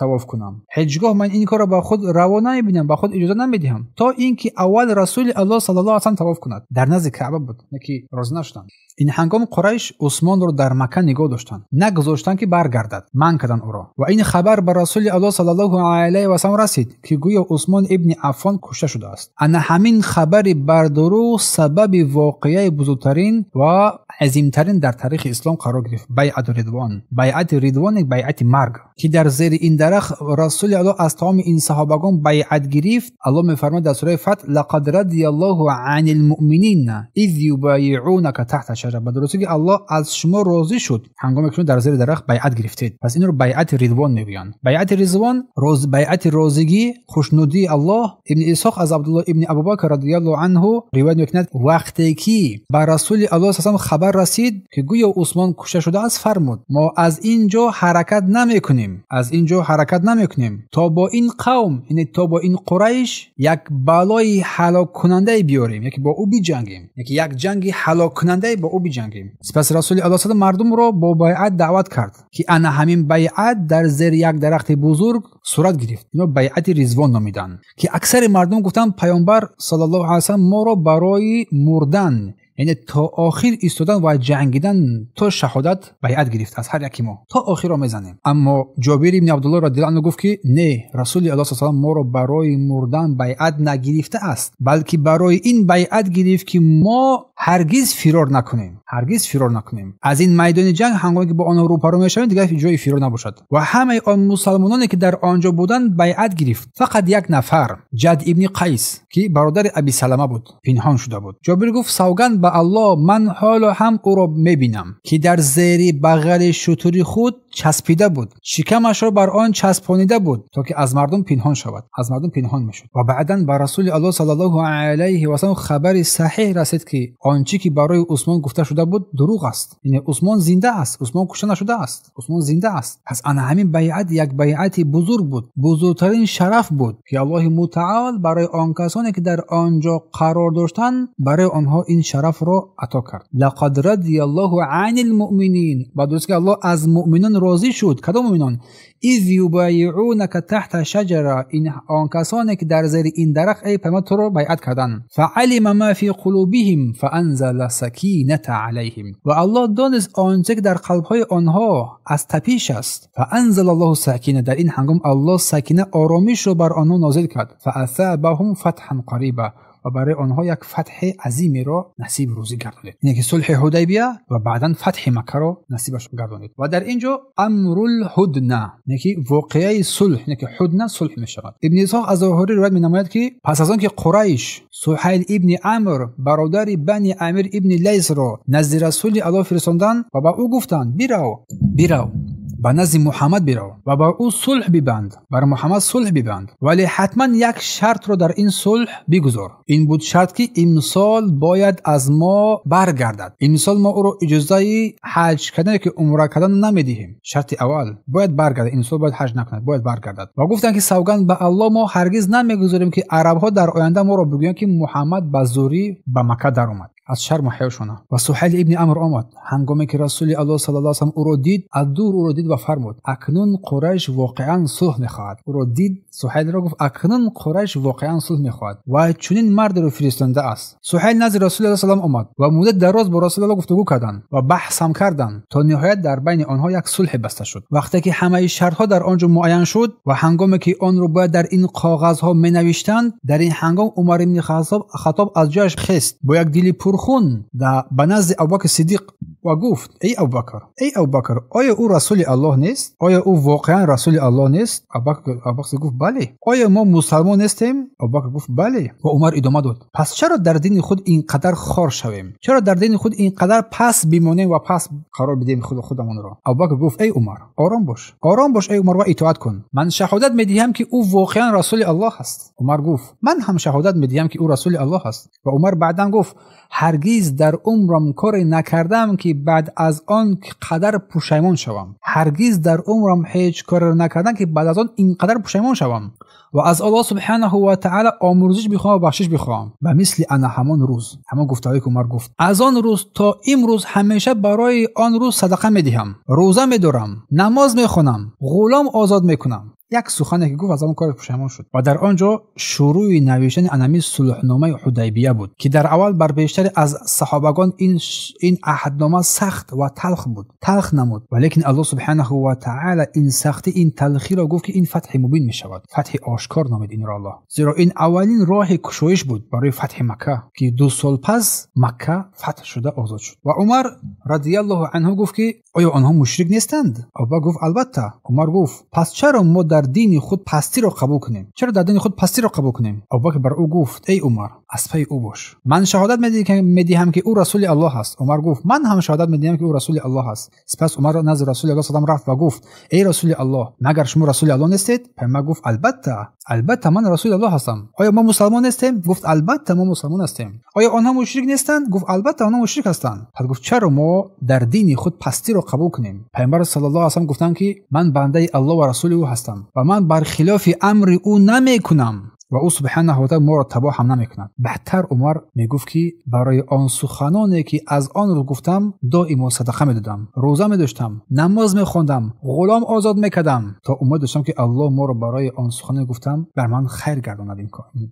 тавоф кунам. Ҳеҷ гоҳ ман ин корро ба худ раво намебинам, ба худ иҷозат намедиҳам то инки аввал Расули Аллоҳ саллаллоҳу алайҳи васаллам тавоф кунад. Дар назди Каъба буд, не ки розӣ нашуданд. Ин ҳангом Қурайш Усмонро дар Макка нигоҳ доштанд, нагузоштанд ки баргардад, манъ карданд ӯро. Ва ин хабар ба Расули Аллоҳ саллаллоҳу алайҳи васаллам расид ки гӯё Усмон ибни Аффон кушта шудааст. Ана ҳамин хабари бардурӯғ сабаби воқеаи бузургтарин ва азимтарин дар таърихи ислом қарор гирифт. Байъату Ридвон. Байъати Ридвон як байъати марг ки дар зери ин дарахт Расули Аллоҳ аз тамоми ин саҳобагон байъат гирифт. Аллоҳ мефармояд дар сураи Фатҳ: лақад радияллоҳу анил муъминина из юбайиъунака таҳта шаҷара. Ба дурустӣ ки Аллоҳ аз шумо розӣ шуд ҳангоме ки шумо дар зери дарахт байъат гирифтед. Пас инро байъати Ридвон мегӯянд. Байъати Ризвон байъати розигӣ, хушнудии Аллоҳ. Ибни Исҳоқ аз Абдуллоҳ ибни Абубакр радияллоҳу анҳу ривоят мекунад: вақте ки ба Расули Аллоҳ саллаллоҳу алайҳи васаллам хабар расид ки гӯё Усмон кушта шудааст, фармуд: мо аз ин ҷо ҳаракат намекунем, аз ин ҷо ҳаракат намекунем то бо ин қавм, яъне то бо ин Қурайш як балои ҳалоккунандае биёрем, яке бо ӯ биҷангем, яке як ҷанги ҳалоккунандае бо ӯ биҷангем. Сипас Расули Аллоҳ саллаллоҳу алайҳи васаллам мардумро бо байъат даъват кард ки ана ҳамин байъат дар зери як дарахти бузург сурат гирифт. Ино байъати Ризвон номиданд ки аксари мардум гуфтанд Паёмбар саллаллоҳу алайҳи васаллам моро барои мурдан, яъне то охир истодан ва ҷангидан то шаҳодат байъат гирифт аз ҳар яки мо, то охирро мезанем. Аммо Ҷобир ибни Абдуллоҳ радиаллоҳу анҳу гуфт ки не, Расули Аллоҳ саллаллоҳу алайҳи васаллам моро барои мурдан байъат нагирифтааст, балки барои ин байъат гирифт ки мо ҳаргиз фирор накунем, ҳаргиз фирор накунем аз ин майдони ҷанг. Ҳангоме ки бо онҳо рӯпарӯ мешавем, дигар ҷои фирор набошад. Ва ҳамаи он мусалмононе ки дар он ҷо буданд байъат гирифт. Фақат як нафар, Ҷад ибни Қайс, ки бародари Аби Салама буд, пинҳон шуда буд. Ҷобир гуфт: савганд ба Аллоҳ, ман ҳоло ҳам ӯро мебинам ки дар зери бағали шутури худ часпида буд, шикамашро бар он часпонида буд то ки аз мардум пинҳон шавад, аз мардум пинҳон мешуд. Ва баъдан ба Расули Аллоҳ саллаллоҳу алайҳи васаллам хабари саҳеҳ расид ки он чӣ ки барои Усмон гуфта шуда буд дурӯғ аст. Яъне Усмон зинда аст, Усмон кушта нашудааст, Усмон зинда аст. Пас ана ҳамин байъат як байъати бузург буд, бузургтарин шараф буд ки Аллоҳи мутаол барои он касоне ки дар он ҷо қарор доштанд, барои онҳо ин шарафро ато кард. Лақад радияллоҳу анил муъминин. Ба дурустӣ ки Аллоҳ аз муъминон розӣ шуд. Кадом муъминон? Из юбайиъунака таҳта шаҷара. Ин он касоне ки дар зери ин дарахт эй паймон туро байъат карданд. Фаалима ма фи қулубиҳим фаанзала сакината алайҳим. Ва Аллоҳ донист он че ки дар қалбҳои онҳо аз тапиш аст. Фаанзала Аллоҳу сакина. Дар ин ҳангом Аллоҳ сакина, оромишро бар онҳо нозил кард. Фаасабаҳум фатҳан қариба. Ва барои онҳо як фатҳи азимеро насиб рӯзӣ гардонид, яъне ки сулҳи Ҳудайбия ва баъдан фатҳи Маккаро насибаш гардонид. Ва дар ин ҷо амрул ҳудна, яъне ки воқеаи сулҳ, яъне ки ҳудна сулҳ мешавад. Ибни Исҳоқ аз Зуҳрӣ ривоят менамояд ки пас аз он ки Қурайш Суҳайл ибни Амр бародари Бани Амир ибни Лайсро назди Расули Аллоҳ фиристонданд ва ба ӯ гуфтанд: бирав, бирав ба назди Муҳаммад бирав ва ба ӯ сулҳ бибанд, бар Муҳаммад сулҳ бибанд, вале ҳатман як шартро дар ин сулҳ бигузор. Ин буд шарт ки имсол бояд аз мо баргардад. Имсол мо ӯро иҷозаи ҳаҷ кардан ки умра кардан намедиҳем. Шарти аввал бояд баргардад, имсол бояд ҳаҷ накунад, бояд баргардад. Ва гуфтанд ки савганд ба Аллоҳ, мо ҳаргиз намегузорем ки арабҳо дар оянда моро бигӯянд ки Муҳаммад ба зӯрӣ ба Макка даромад. Аз шарму ҳаёшона. Ва Суҳайл ибни Амр омад. Ҳангоме ки Расули Аллоҳ саллаллоҳу алайҳи васаллам ӯро дид, аз дур ӯро дид ва фармуд: акнун Қурайш воқеан сулҳ мехоҳад. Ӯро дид, Суҳайлро гуфт: акнун Қурайш воқеан сулҳ мехоҳад ва чунин мардеро фиристонда аст. Суҳайл назди Расули Аллоҳ саллаллоҳу алайҳи васаллам омад ва муддат дароз бо Расули Аллоҳ гуфтугӯ карданд ва баҳс ҳам карданд то ниҳоят дар байни онҳо як сулҳе баста шуд. Вақте ки ҳамаи шартҳо дар он ҷо муайян шуд ва ҳангоме ки онро бояд дар ин коғазҳо менавиштанд, дар ин ҳангом Умар ибни Хаттоб аз ҷояш хест бо як дили пурхун ба назди Абубакр Сиддиқ ва гуфт: эй Абубакр, эй Абубакр, оё ӯ Расули Аллоҳ нест? Оё ӯ воқеан Расули Аллоҳ нест? Абубакр гуфт: бале. Оё мо мусалмон нестем? Абубакр гуфт: бале. Ва Умар идома дод: пас чаро дар дини худ ин қадар хор шавем? Чаро дар дини худ ин қадар пас бимонем ва пас қарор бидиҳем худамонро? Абубакр гуфт: эй Умар, ором бош, ором бош эй Умар ва итоат кун. Ман шаҳодат медиҳам ки ӯ воқеан Расули Аллоҳ аст. Умар гуфт: ман ҳам шаҳодат медиҳам ки ӯ Расули Аллоҳ аст. Ва Умар баъдан гуфт: ҳаргиз дар умрам коре накардам ки ки баъд аз он қадар пушаймон шавам. Ҳаргиз дар умрам ҳеҷ кореро накардам ки баъд аз он инқадар пушаймон шавам ва аз Аллоҳ субҳанаҳу ва таъоло омӯрзиш бихоҳам ва бахшиш бихоҳам. Ба мисли ана ҳамон рӯз, ҳамон гуфтаҳое ки Умар гуфт, аз он рӯз то имрӯз ҳамеша барои он рӯз садақа медиҳам, рӯза медорам, намоз мехонам, ғулом озод мекунам. Як сухане ки гуфт, аз он кор пушаймон шуд ва дар он ҷо шурӯи навиштани анами сулҳномаи Ҳудайбия буд, ки дар аввал бар бештари аз саҳобагон ин аҳднома сахт ва талх буд, талх намуд. Валекин Аллоҳ субҳанаҳу ва таъоло ин сахтӣ, ин талхиро гуфт ки ин фатҳи мубин мешавад, фатҳи ошкор номид инро Аллоҳ, зеро ин аввалин роҳи кушоиш буд барои фатҳи Макка, ки 2 сол пас Макка фатҳ шуда озод шуд. Ва Умар радиаллоҳу анҳу гуфт ки оё онҳо мушрик нестанд? Абубакр гуфт албатта. Умар гуфт пас чаро мо дар дини худ пастиро қабул кунем? Чаро дар дини худ пастиро қабул кунем? Абубакр бар ӯ гуфт эй Умар, аз пайи ӯ бош, ман шаҳодат медиҳам ки ӯ расули Аллоҳ аст. Умар гуфт ман ҳам шаҳодат медиҳам ки ӯ расули Аллоҳ аст. Сипас Умар назди расули Аллоҳ саллаллоҳу рафт ва гуфт эй расули Аллоҳ, магар шумо расули Аллоҳ нестед? Паёмбар гуфт албатта, албатта ман расули Аллоҳ ҳастам. Оё мо мусалмон нестем? Гуфт албатта мо мусалмон ҳастем. Оё онҳо мушрик нестанд? Гуфт албатта онҳо мушрик ҳастанд. Пас гуфт чаро мо дар дини худ пастиро қабул кунем? Паёмбар саллаллоҳу алайҳи васаллам гуфтанд ки ман бандаи Аллоҳ ва расули ӯ ҳастам ва ман бар хилофи амри ӯ намекунам ва ӯ субҳанаҳу ва таъоло моро табоҳ ҳам намекунад. Баъдтар Умар мегуфт ки барои он суханоне ки аз он рӯз гуфтам доимо садақа медодам, рӯза медоштам, намоз мехондам, ғулом озод мекардам, то умед доштам ки Аллоҳ моро барои он суханоне гуфтам бар ман хайр гардонад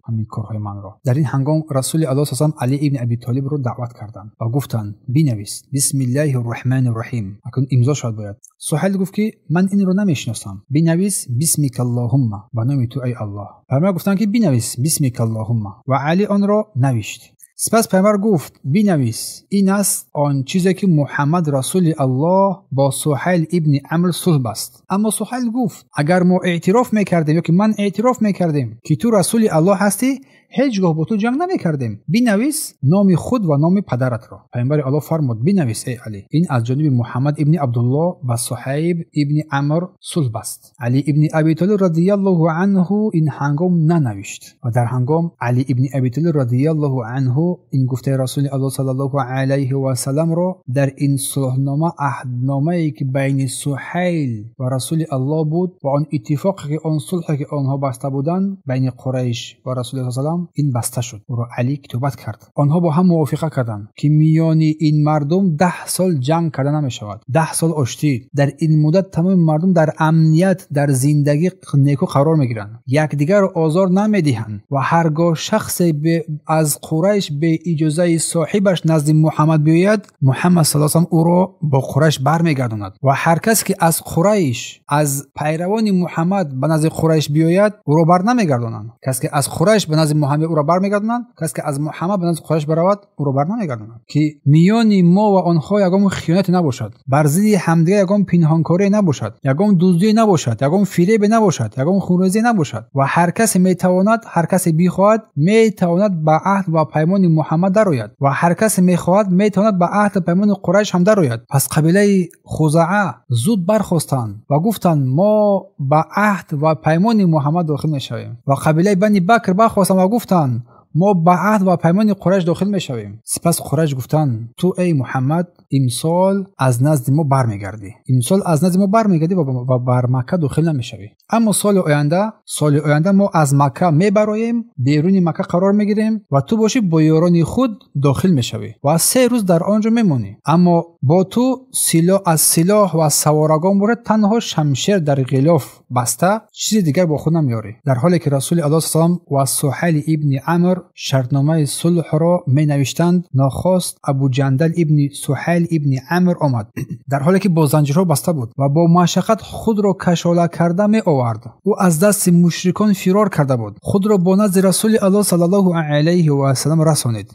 ҳамин корҳои манро. Дар ин ҳангом расули Аллоҳ саллаллоҳу алайҳи васаллам Али ибни Аби Толибро даъват карданд ва гуфтанд бинавис бисмиллаҳи рраҳмани рраҳим. Акнун имзо шуд бояд. Суҳайл гуфт ки ман инро намешиносам, бинавис бисмика Аллоҳумма, ба номи ту эй Аллоҳ. Паёмбар гуфтанд ки бинавис бисмика Аллоҳумма ва Али онро навишт. Сипас паёмбар гуфт бинавис, ин аст он чизе ки Муҳаммад расули Аллоҳ бо Суҳайл ибни Амр сулҳ баст. Аммо Суҳайл гуфт агар мо эътироф мекардем ё ки ман эътироф мекардем ки ту расули Аллоҳ ҳастӣ, ҳеҷ гоҳ бо ту ҷанг намекардем. Бинавис номи худ ва номи падаратро. Паёмбари Аллоҳ фармуд бинавис эй Али, ин аз ҷониби Муҳаммад ибни Абдуллоҳ ба Суҳайб ибни Амр сулҳ баст. Али ибни Аби Толиб радиаллоҳу анҳу ин ҳангом нанавишт ва дар ҳангом Али ибни Аби Толиб радиаллоҳу анҳу ин гуфтаи расули Аллоҳ саллаллоҳу алайҳи васалламро дар ин сулҳнома, аҳдномае ки байни Суҳайл ва расули Аллоҳ буд ва он иттифоқе ки он сулҳе ки онҳо баста буданд байни Қурайш ва расули Аллоҳ саллаллоҳу ин баста шуд. Ӯро Али китобат кард. Онҳо бо ҳам мувофиқа карданд ки миёни ин мардум 10 сол ҷанг карда намешавад, 10 сол оштӣ. Дар ин муддат тамоми мардум дар амният, дар зиндагӣ неку қарор мегиранд, якдигарро озор намедиҳанд ва ҳаргоҳ шахсе аз Қурайш бе иҷозаи соҳибаш назди Муҳаммад биёяд, Муҳаммад саллаллоҳу алайҳи васаллам ӯро бо Қурайш бармегардонад ва ҳар кас ки аз Қурайш, аз пайравони Муҳаммад ба назди Қурайш биёяд, ӯро бар намегардонанд. Кас ки аз Қурайш ба назди Муҳаммад ӯро бармегардонанд, кас ки аз Муҳаммад ба назди Қурайш баравад, ӯро бар намегардонанд. Ки миёни мо ва онҳо ягон хиёнате набошад, бар зидди ҳамдигар ягон пинҳонкорӣ набошад, ягон дуздӣ набошад, ягон фиребе набошад, ягон хунрезӣ набошад ва ҳар касе метавонад, ҳар касе бихоҳад метавонад ба аҳд ва паймони Муҳаммад дарояд ва ҳар касе мехоҳад метавонад ба аҳд ва паймони Қурайш ҳам дарояд. Пас қабилаи Хузаа зуд бархостанд ва гуфтанд мо ба аҳд ва паймони Муҳаммад дохил мешавем ва қабилаи Бани Бакр бархостанд ва гуфтанд мо ба аҳд ва паймони Қурайш дохил мешавем. Сипас Қурайш гуфтанд ту эй Муҳаммад имсол аз назди мо бармегардӣ, имсол аз назди мо бармегардӣ ва бар Макка дохил намешавӣ. Аммо соли оянда мо аз Макка мебароем, беруни Макка қарор мегирем ва ту бошӣ бо ёрони худ дохил мешавӣ ва 3 рӯз дар он ҷо мемонӣ. Аммо бо ту аз силоҳ ва саворагон бошад танҳо шамшер дар ғилоф баста, чизи дигар бо худ намеорӣ. Дар ҳоле ки расули Аллоҳ саллаллоҳу алайҳи васаллам ва Суҳайл ибни Амр шартномаи сулҳро менавиштанд, нохост Абу Ҷандал ибни Суҳайл ибни Амр омад, дар ҳоле ки бо занҷирҳо баста буд ва бо машаққат худро кашола карда меовард. Ӯ аз дасти мушрикон фирор карда буд, худро бо назди расули Аллоҳ саллаллоҳу алайҳи васаллам расонид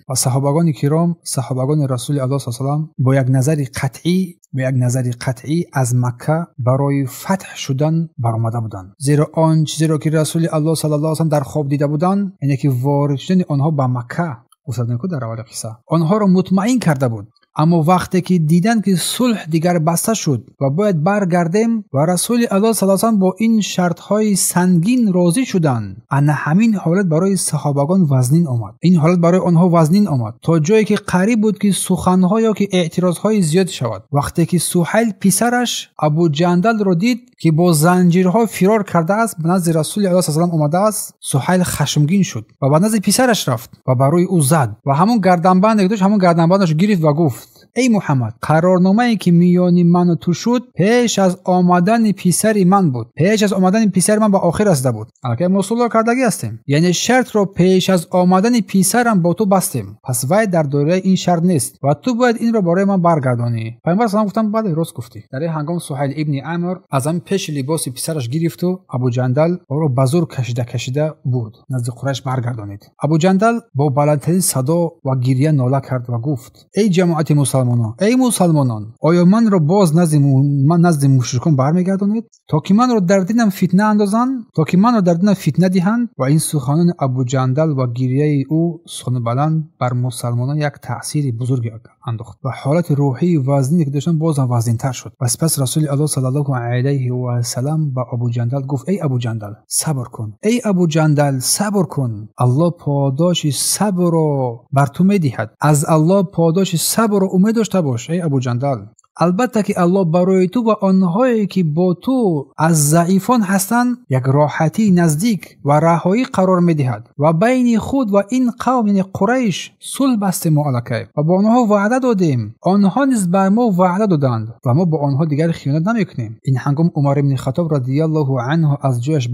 ва саҳобагони киром, саҳобагони расули Аллоҳ саллаллоҳу алайҳи васаллам бо як назари қатъӣ аз Макка барои фатҳ шудан баромада буданд. Зеро он чизеро ки расули Аллоҳ саллаллоҳу алайҳи васаллам дар хоб дида буданд, яъне ки ворид шудани онҳо ба Макка, гуфта будем ку дар аввали қисса, онҳоро мутмаин карда буд. Аммо вақте ки диданд ки сулҳ дигар баста шуд ва бояд баргардем ва Расули Аллоҳ саллаллоҳу алайҳи васаллам бо ин шартҳои сангин розӣ шуданд, ана ҳамин ҳолат барои саҳобагон вазнин омад. Ин ҳолат барои онҳо вазнин омад то ҷое ки қариб буд ки суханҳо ё ки эътирозҳои зиёд шавад. Вақте ки Суҳайл писараш Абу Ҷандалро дид ки бо занҷирҳо фирор кардааст, ба назди Расули Аллоҳ саллаллоҳу алайҳи васаллам омадааст, Суҳайл хашмгин шуд ва ба назди писараш рафт ва ба рӯи ӯ зад ва ҳамон гарданбанде ки дошт, ҳамон гарданбандашро гирифт ва гуфт: эй Муҳаммад, қарорномае ки миёни ман ва ту шуд пеш аз омадани писари ман буд, пеш аз омадани писари ман ба охир расида буд. Аллакай мо сулҳ кардагӣ ҳастем, яъне шартро пеш аз омадани писарам бо ту бастем, пас вай дар доираи ин шарт нест ва ту бояд инро барои ман баргардонӣ. Пайғамбар саллаллоҳу алайҳи васаллам гуфтанд: бале, рост гуфтӣ. Дар ин ҳангом Суҳайл ибни Амр аз ҳамин пеши либоси писараш гирифту Абу Ҷандал ӯро ба зур кашида кашида бурд, назди Қурайш баргардонид. Абу Ҷандал бо баландтарин садо ва гиря нола кард ва гуфт: эй ҷамоати мусалмонон, эй мусалмонон, оё манро боз назди мушрикон бармегардонед то ки манро дар динам фитна андозанд, то ки манро дар динам фитна диҳанд? Ва ин суханони Абу Ҷандал ва гиряи ӯ сухани баланд бар мусалмонон як таъсири бузурге андохт ва ҳолати рӯҳии вазнине ки доштанд боз ҳам вазнинтар шуд. Ва сипас Расули Аллоҳ саллаллоҳу алайҳи васаллам ба Абу Ҷандал гуфт: эй Абу Ҷандал, сабр кун, эй Абу Ҷандал, сабр кун, Аллоҳ подоши сабрро бар ту медиҳад. Аз Аллоҳ подоши сабрро умед дошта бош, эй Абу Ҷандал. Албатта ки Аллоҳ барои ту ва онҳое ки бо ту аз заифон ҳастанд як роҳатии наздик ва раҳоӣ қарор медиҳад ва байни худ ва ин қавм, яъне Қурайш, сулҳ бастем мо аллакай ва бо онҳо ваъда додем, онҳо низ бар мо ваъда доданд ва мо бо онҳо дигар хиёнат намекунем. Ин ҳангом Умар ибни Хаттоб радияллоҳу анҳу аз ҷояш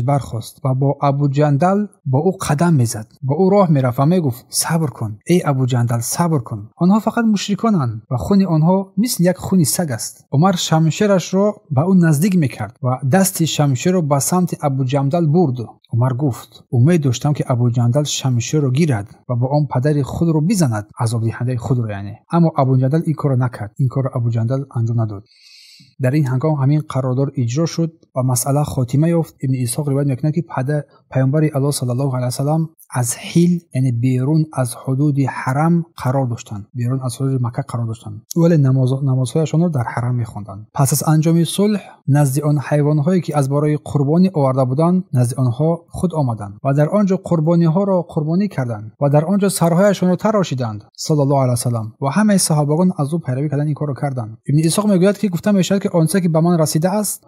бархост ва бо Абу Ҷандал бо ӯ қадам мезад, бо ӯ роҳ мерафт ва мегуфт: сабр кун, эй Абу Ҷандал, сабр кун, онҳо фақат мушриконанд ва хуни онҳо мисли як хуни саг аст. Умар шамшерашро ба ӯ наздик мекард ва дасти шамшерро ба самти Абу Ҷандал бурд. Умар гуфт: умед доштам ки Абу Ҷандал шамшерро гирад ва бо он падари худро бизанад, азобдиҳандаи худро яъне. Аммо Абу Ҷандал ин корро накард, ин корро Абу Ҷандал анҷом надод. Дар ин ҳангом ҳамин қарордор иҷро шуд ва масъала хотима ёфт. Ибни Исҳоқ ривоят мекунад ки паёмбари Аллоҳ саллаллоҳу алайҳи васаллам аз ҳил, яъне берун аз ҳудуди ҳарам қарор доштанд, берун аз ҳудуди Макка қарор доштанд, вале намозҳояшонро дар ҳарам мехонданд. Пас аз анҷоми сулҳ назди он ҳайвонҳое ки аз барои қурбонӣ оварда буданд, назди онҳо худ омаданд ва дар он ҷо қурбониҳоро қурбонӣ карданд ва дар он ҷо сарҳояшонро тарошиданд саллаллоҳу алайҳи васаллам ва ҳамаи саҳобагон аз ӯ пайравӣ карданд, ин корро карданд. Ибни Исҳоқ мегӯяд ки гуфта мешавад ки он чизе ки ба ман расидааст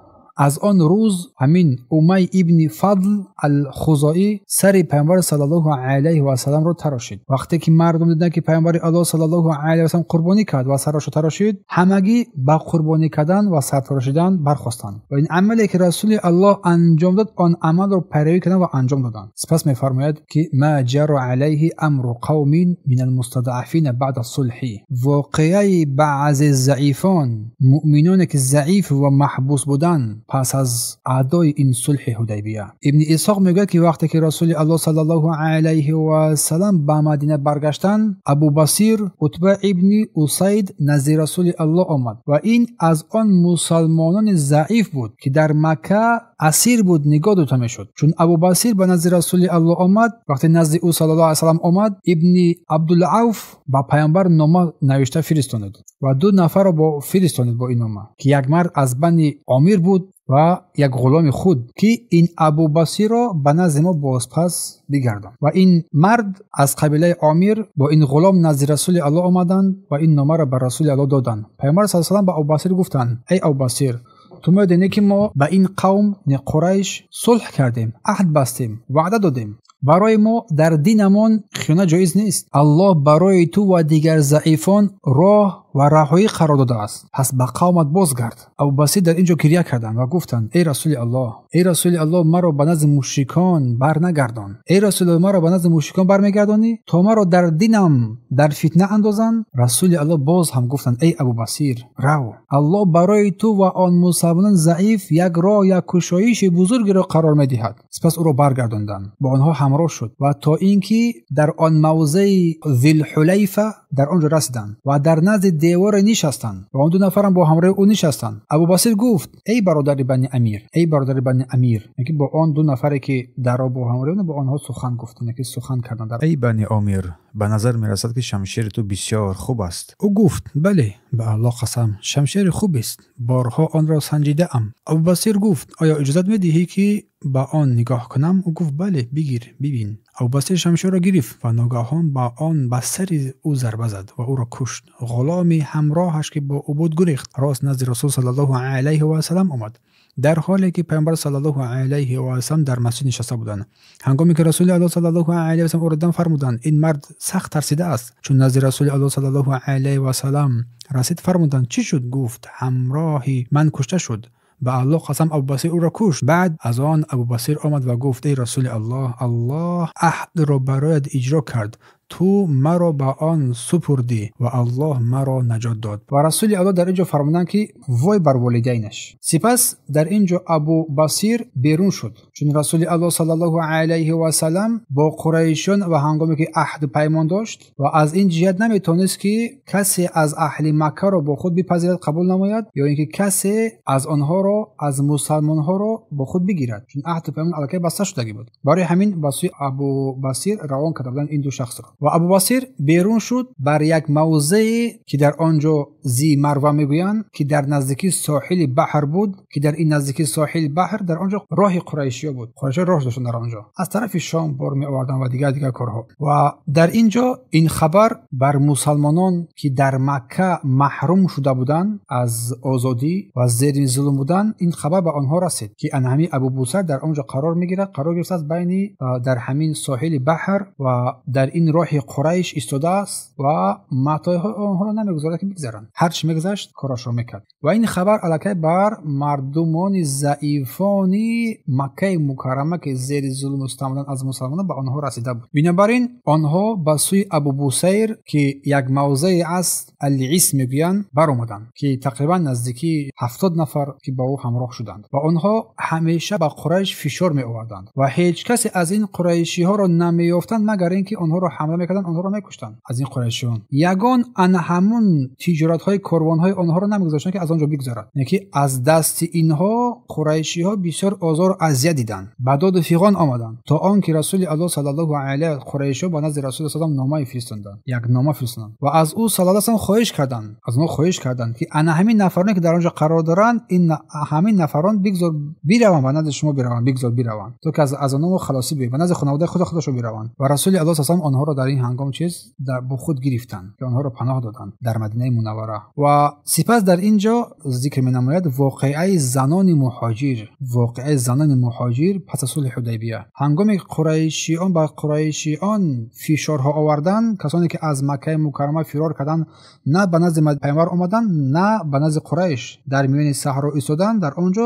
аз он рӯз ҳамин Умай ибни Фадл ал-Хузоӣ сари паёмбар саллаллоҳу алайҳи васалламро тарошид. Вақте ки мардум диданд ки паёмбари Аллоҳ саллаллоҳу алайҳи васаллам қурбонӣ кард ва сарашро тарошид, ҳамагӣ ба қурбонӣ кардан ва сар тарошидан бархостанд ва ин амале ки Расули Аллоҳ анҷом дод, он амалро пайравӣ карданд ва анҷом доданд. Сипас мефармояд ки ма ҷара алайҳи амру қавмин мин алмустадаъфина баъда сулҳи, воқеаи баъзе заифон, муъминоне ки заиф ва маҳбус буданд пас аз адои ин сулҳи Ҳудайбия. Ибни Исҳоқ мегӯяд ки вақте ки Расули Аллоҳ саллаллоҳу алайҳи васаллам ба Мадина баргаштанд, Абу Басир Утба ибни Усайд назди Расули Аллоҳ омад ва ин аз он мусалмонони заиф буд ки дар Макка асир буд, нигоҳ дода мешуд. Чун Абу Басир ба назди Расули Аллоҳ омад, вақте назди ӯ саллаллоҳу алайҳи васаллам омад, Ибни Абдулавф ба паёмбар нома навишта фиристонид ва ду нафарро фиристонид бо ин нома, ки як мард аз бани Омир буд ва як ғуломи худ, ки ин Абу Басирро ба назди мо бозпас бигардон. Ва ин мард аз қабилаи Омир бо ин ғулом назди Расули Аллоҳ омаданд ва ин номаро ба Расули Аллоҳ доданд. Паёмбар саллаллоҳу алайҳи васаллам ба Абу Басир гуфтанд: эй Абу Басир, ту медонӣ ки мо ба ин қавм, Қурайш, сулҳ кардем, аҳд бастем, ваъда додем. Барои мо дар динамон хиёнат ҷоиз нест. Аллоҳ барои ту ва дигар заифон роҳ ва раҳоӣ қарор додааст, пас ба қавмат бозгард. Абу Басир дар ин ҷо гиря карданд ва гуфтанд: эй Расули Аллоҳ, эй Расули Аллоҳ, маро ба назди мушрикон барнагардон. Эй Расули Аллоҳ, маро ба назди мушрикон бармегардонӣ то маро дар динам дар фитна андозанд? Расули Аллоҳ боз ҳам гуфтанд: эй Абу Басир, рав, Аллоҳ барои ту ва он мусалмонон заиф як роҳ, як кушоиши бузургеро қарор медиҳад. Сипас ӯро баргардонданд, бо онҳо ҳамроҳ шуд ва то инки дар он мавзеи Зулҳулайфа дар он ҷо расиданд ва дар назди девор нишастанд ва он ду нафарам бо ҳамроҳи ӯ нишастанд. Абубасир гуфт: эй бародари Бани Амир, эй бародари Бани Амир, яъне бо он ду нафаре ки дар бо ҳамроҳи бо онҳо сухан гуфтанд, яъне сухан карданд. Эй Бани Амир, ба назар мерасад ки шамшери ту бисёр хуб аст. Ӯ гуфт: бале, ба Аллоҳ қасам, шамшери хуб аст, борҳо онро санҷидаам. Абубасир гуфт: оё иҷозат медиҳӣ ки ба он нигоҳ кунам? Ӯ гуфт: бале, бигир, бибин. Абубасир шамшерро гирифт ва ногаҳон ба он ба сари ӯ зарба зад ва ӯро кушт. Ғуломи ҳамроҳаш ки бо ӯ буд гурехт, рост назди Расул саллаллоҳу алайҳи васаллам омад, дар ҳоле ки Паёмбар саллаллоҳу алайҳи васаллам дар масҷид нишаста буданд. Ҳангоме ки Расули Аллоҳ саллаллоҳу алайҳи васаллам ӯро дидан фармуданд: ин мард сахт тарсида аст. Чун назди Расули Аллоҳ саллаллоҳу алайҳи васаллам расид фармуданд: чӣ шуд? Гуфт: ҳамроҳи ман кушта шуд. Ба Аллоҳ қасам, Абубасир ӯро кушт. Баъд аз он Абубасир омад ва гуфт: эй Расули Аллоҳ, Аллоҳ аҳдро бароят иҷро кард, ту маро ба он супурдӣ ва Аллоҳ маро наҷот дод. Ва Расули Аллоҳ дар ин ҷо фармуданд ки вой бар волидайнаш. Сипас дар ин ҷо Абубасир берун шуд, чун Расули Аллоҳ саллаллоҳу алайҳи васаллам бо қурайшиён ва ҳангоме ки аҳду паймон дошт ва аз ин ҷиҳат наметавонист ки касе аз аҳли Маккаро бо худ бипазирад, қабул намояд, ё ин ки касе аз онҳоро, аз мусалмонҳоро бо худ бигирад, чун аҳду паймон аллакай баста шудагӣ буд. Барои ҳамин ба сӯи Абубасир равон карда буданд ин ду шахсро. Ва Абубасир берун шуд бар як мавзее ки дар он ҷо Зи Марва мегӯянд, ки дар наздикии соҳили баҳр буд, ки дар ин наздикии соҳили баҳр дар он ҷо роҳи қурайшиё буд. Қурайшиё роҳ доштанд дар он ҷо, аз тарафи Шом бор меоварданд ва дигар корҳо. Ва дар ин ҷо ин хабар бар мусалмонон ки дар Макка маҳрум шуда буданд аз озодӣ ва зери зулм буданд, ин хабар ба онҳо расид ки ан ҳамин Абубусар дар он ҷо қарор мегирад, қарор гирифтааст байни дар ҳамин соҳили баҳр ва дар ин роҳи Қурайш истодааст ва матоъҳои онҳоро намегузорад ки бигзаранд. Ҳар чӣ мегузашт корашро мекард. Ва ин хабар аллакай бар мардумони заифони Маккаи Мукаррама ки зери зулму ситам буданд аз мусалмонон ба онҳо расида буд. Бинобар ин онҳо ба сӯи Абубусайр ки як мавзее аст Ал-Ис мегӯянд баромаданд, ки тақрибан наздикии 70 нафар ки ба ӯ ҳамроҳ шуданд ва онҳо ҳамеша ба Қурайш фишор меоварданд ва ҳеҷ касе аз ин қурайшиҳоро намеёфтанд магар ин ки онҳоро ҳамла мекарданд, онҳоро мекуштанд. Аз ин қурайшиён ягон ан ҳамун тиҷоратҳои корвонҳои онҳоро намегузоштанд ки аз он ҷо бигзарад, яъне ки аз дасти инҳо қурайшиҳо бисёр озору азият диданд, ба доду фиғон омаданд, то он ки Расули Аллоҳ саллаллоҳу алайҳи қурайшиҳо ба назди Расули саллаллоҳу номае фиристоданд, як нома фиристоданд ва аз ӯ саллаллоҳу алайҳи васаллам хоҳиш карданд, аз онҳо хоҳиш карданд ки ана ҳамин нафароне ки дар он ҷо қарор доранд, ин ҳамин нафарон бигзор бираванд, ба назди шумо бираванд, бигзор бираванд, то ки аз онҳо халосӣ биёбанд, ба назди хонаводаи худашон бираванд. Ва Расули Аллоҳ саллаллоҳу алайҳи васаллам онҳоро дар ин ҳангом чиз дар бо худ гирифтанд, ки онҳоро паноҳ доданд дар Мадинаи Мунаввара. Ва сипас дар ин ҷо зикр менамояд воқеаи занони муҳоҷир, воқеаи занони муҳоҷир пас аз сулҳи Ҳудайбия. Ҳангоме қурайшиён ба қурайшиён фишорҳо оварданд, касоне ки аз Маккаи Мукаррама фирор карданд, на ба назди Паёмбар омаданд, на ба назди Қурайш, дар миёни саҳро истоданд, дар он ҷо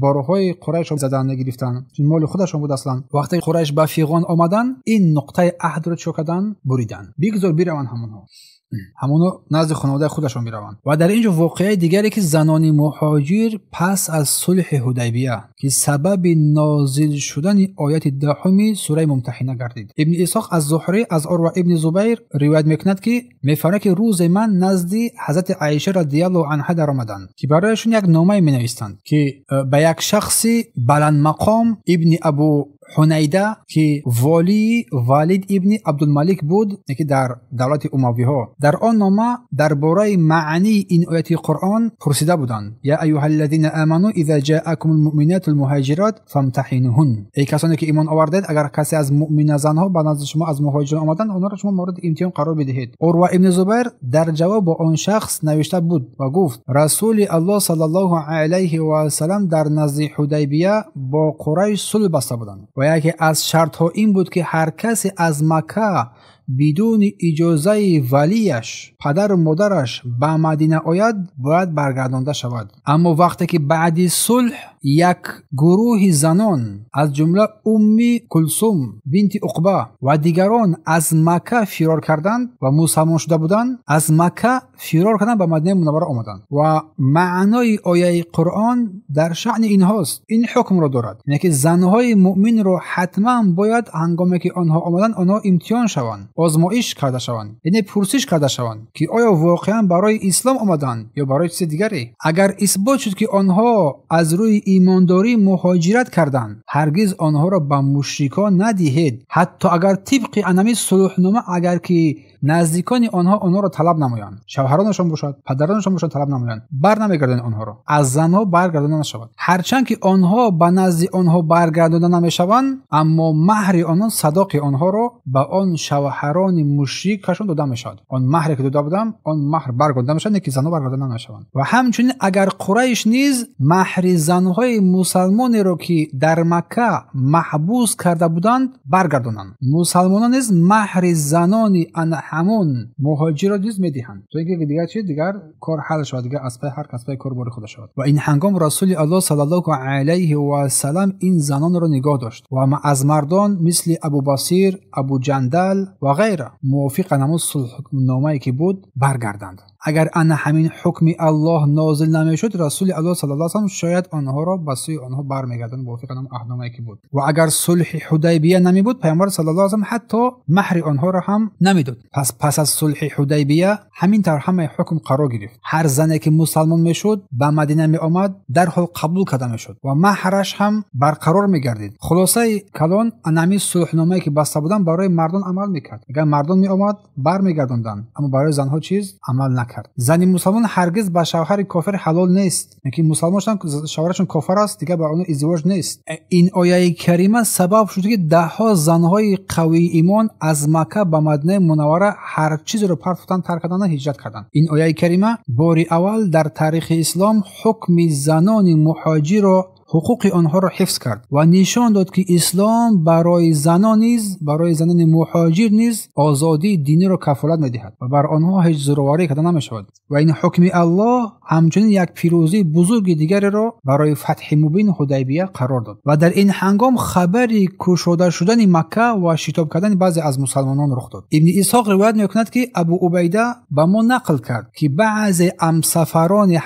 борҳои Қурайшро задан гирифтанд, чун моли худашон буд аслан. Вақте Қурайш ба фиғон омаданд, ин нуқтаи аҳдро чӣ карданд? Буриданд. Бигзор бираванд ҳамонҳо, ҳамонҳо назди хонаводаи худашон бираванд. Ва дар ин ҷо воқеаи дигаре ки занони муҳоҷир пас аз сулҳи Ҳудайбия ки сабаби нозил шудани ояти 10 сураи Мумтаҳина гардид. Ибни Исҳоқ аз Зуҳрӣ аз Урва ибни Зубайр ривоят мекунад ки мефармояд ки рӯзе ман назди ҳазрати Аиша радиаллоҳу анҳа даромаданд ки барояшон як номае менавистанд ки ба як шахси баландмақом ибни Абу Ҳунайда ки волии Валид ибни Абдулмалик буд, ки дар давлати Умавиҳо. Дар он нома дар бораи маънии ин ояти Қуръон пурсида буданд: я аюҳаллазина аману иза ҷаакумул муъминатул муҳоҷирот фамтаҳинуҳун. Эй касоне ки имон овардед, агар касе аз муъмина занҳо ба назди шумо аз муҳоҷирон омаданд, онҳоро шумо мавриди имтиҳон қарор бидиҳед. Урва ибни Зубайр дар ҷавоб ба он шахс навишта буд ва гуфт: Расули Аллоҳ саллаллоҳу алайҳи васаллам дар назди Ҳудайбия бо Қурайш сулҳ баста буданд ва яке аз шартҳо ин буд ки ҳар касе аз Макка бидуни иҷозаи валияш, падару модараш ба Мадина ояд, бояд баргардонда шавад. Аммо вақте ки баъди сулҳ як гурӯҳи занон аз ҷумла Умми Кулсум бинти Уқба ва дигарон аз Макка фирор карданд ва мусалмон шуда буданд, аз Макка фирор карданд, ба Мадинаи Мунаввара омаданд. Ва маънои ояи Қуръон дар шаъни инҳост, ин ҳукмро дорад, яъне ки занҳои муъминро ҳатман бояд ҳангоме ки онҳо омаданд, онҳо имтиҳон шаванд, озмоиш карда шаванд, яъне пурсиш карда шаванд ки оё воқеан барои ислом омаданд ё барои чизи дигаре. Агар исбот шуд ки онҳо аз рӯи имондорӣ муҳоҷират карданд, ҳаргиз онҳоро ба мушрикон надиҳед, ҳатто агар тибқи анами сулҳнома агар ки наздикони онҳо онҳоро талаб намоянд, шавҳаронашон бошад, падаронашон бошад, талаб намоянд, бар намегардонанд онҳоро, аз занҳо баргардонда нашавад. Ҳарчанд ки онҳо ба назди онҳо баргардонда намешаванд, аммо маҳри онон, садоқи онҳоро ба он шавҳарони мушрикашон дода мешавад. Он маҳре ки дода будам, он маҳр баргардонда мешавад, не ки занҳо баргардонда намешаванд. Ва ҳамчунин агар Қурайш низ маҳри занҳои мусалмонеро ки дар Макка маҳбус карда буданд баргардонанд, мусалмонон низ маҳри занони ҳамон муҳоҷирро низ медиҳанд, то инки дигар чи дигар кор ҳал шавад, дигар аз пай ҳар кас пай кор бори худа шавад. Ва ин ҳангом Расули Аллоҳ саллаллоҳу алайҳи васаллам ин занонро нигоҳ дошт ва аз мардон мисли Абубасир, Абу Ҷандал ва ғайра мувофиқан ҳамон сулҳномае ки буд баргарданд. Агар ана ҳамин ҳукми Аллоҳ нозил намешуд, Расули Аллоҳ саллаллоҳу алайҳи васаллам шояд онҳоро ба сӯи онҳо бармегардонд мувофиқан ҳамон аҳдномае ки буд. Ва агар сулҳи Ҳудайбия намебуд, Паёмбар саллаллоҳу алайҳи васаллам ҳатто маҳри онҳоро ҳам намедод. Пас аз сулҳи Ҳудайбия ҳамин тавр ҳамаи ҳукм қарор гирифт. Ҳар зане ки мусалмон мешуд, ба Мадина меомад, дарҳол қабул карда мешуд ва маҳраш ҳам барқарор мегардид. Хулосаи калон, ана ҳамин сулҳномае ки баста буданд барои мардон амал мекард. Агар мардон меомад, бармегардонданд, аммо барои занҳо чиз амал накард. Зани мусалмон ҳаргиз ба шавҳари кофир ҳалол нест, яъне ки мусалмон шудан шавҳарашон кофир аст, дигар ба онҳо издивоҷ нест. Ин ояи карима сабаб шуд ки даҳҳо занҳои қавии имон аз Макка ба Мадинаи Мунаввара ҳар чизеро партофтанд, тарк карданд, ҳиҷрат карданд. Ин ояи карима бори аввал дар таърихи ислом ҳукми занони муҳоҷирро, ҳуқуқи онҳоро ҳифз кард ва нишон дод ки ислом барои занон низ, барои занони муҳоҷир низ озодии диниро кафолат медиҳад ва бар онҳо ҳеҷ зӯроварӣ карда намешавад. Ва ин ҳукми Аллоҳ ҳамчунин як пирӯзии бузурги дигареро барои фатҳи мубин Ҳудайбия қарор дод. Ва дар ин ҳангом хабари кушода шудани Макка ва шитоб кардани баъзе аз мусалмонон рух дод. Ибни Исҳоқ ривоят мекунад ки Абу Убайда ба мо нақл кард ки баъзе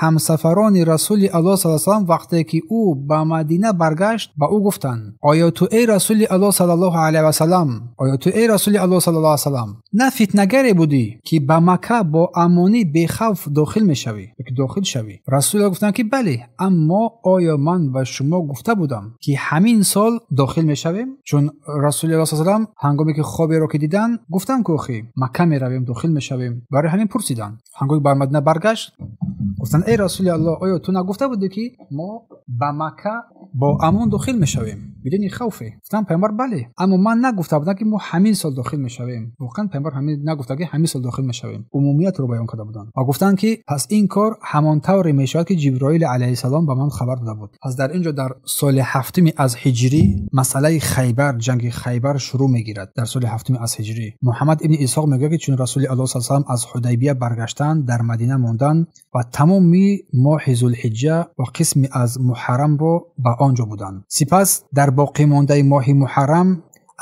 ҳамсафарони Расули Аллоҳ саллаллоҳу алайҳи васаллам вақте ки ӯ ба Мадина баргашт, ба ӯ гуфтанд: оё ту эй Расули Аллоҳ саллаллоҳу алайҳи васаллам, оё ту эй Расули Аллоҳ саллаллоҳу алайҳи васаллам на фитнагаре будӣ ки ба Макка бо амонӣ бехавф дохил мешавӣ, ки дохил шавӣ? Расулуллоҳ гуфтанд ки бале, аммо оё ман ба шумо гуфта будам ки ҳамин сол дохил мешавем? Чун Расулуллоҳ саллаллоҳу алайҳи васаллам ҳангоме ки хоберо ки диданд, гуфтанд ки охи Макка меравем, дохил мешавем. Барои ҳамин пурсиданд. Ҳангоме ба Мадина баргашт, гуфтанд: эй Расули Аллоҳ, оё ту нагуфта будӣ ки мо ба Макка бо амон дохил мешавем бидуни хавфе? Гуфтанд Паёмбар: бале, аммо ман нагуфта будам ки мо ҳамин сол дохил мешавем. Воқеан Паёмбар ҳамин нагуфта ки ҳамин сол дохил мешавем, умумиятро баён карда буданд ва гуфтанд ки пас ин кор ҳамон тавре мешавад ки Ҷиброил алайҳиссалом ба ман хабар дода буд. Пас дар инҷо дар соли ҳафтуми аз ҳиҷрӣ масъалаи Хайбар, ҷанги Хайбар шурӯъ мегирад. Дар соли ҳафтуми аз ҳиҷрӣ Муҳаммад ибни Исҳоқ мегӯяд ки чун Расули Аллоҳ саллаллоҳу алайҳи васаллам аз Ҳудайбия баргаштанд, дар Мадина монданд ва тамоми моҳи Зулҳиҷҷа ва қисми аз Муҳаррамро ба он ҷо буданд. Сипас дар боқӣ мондаи моҳи Муҳаррам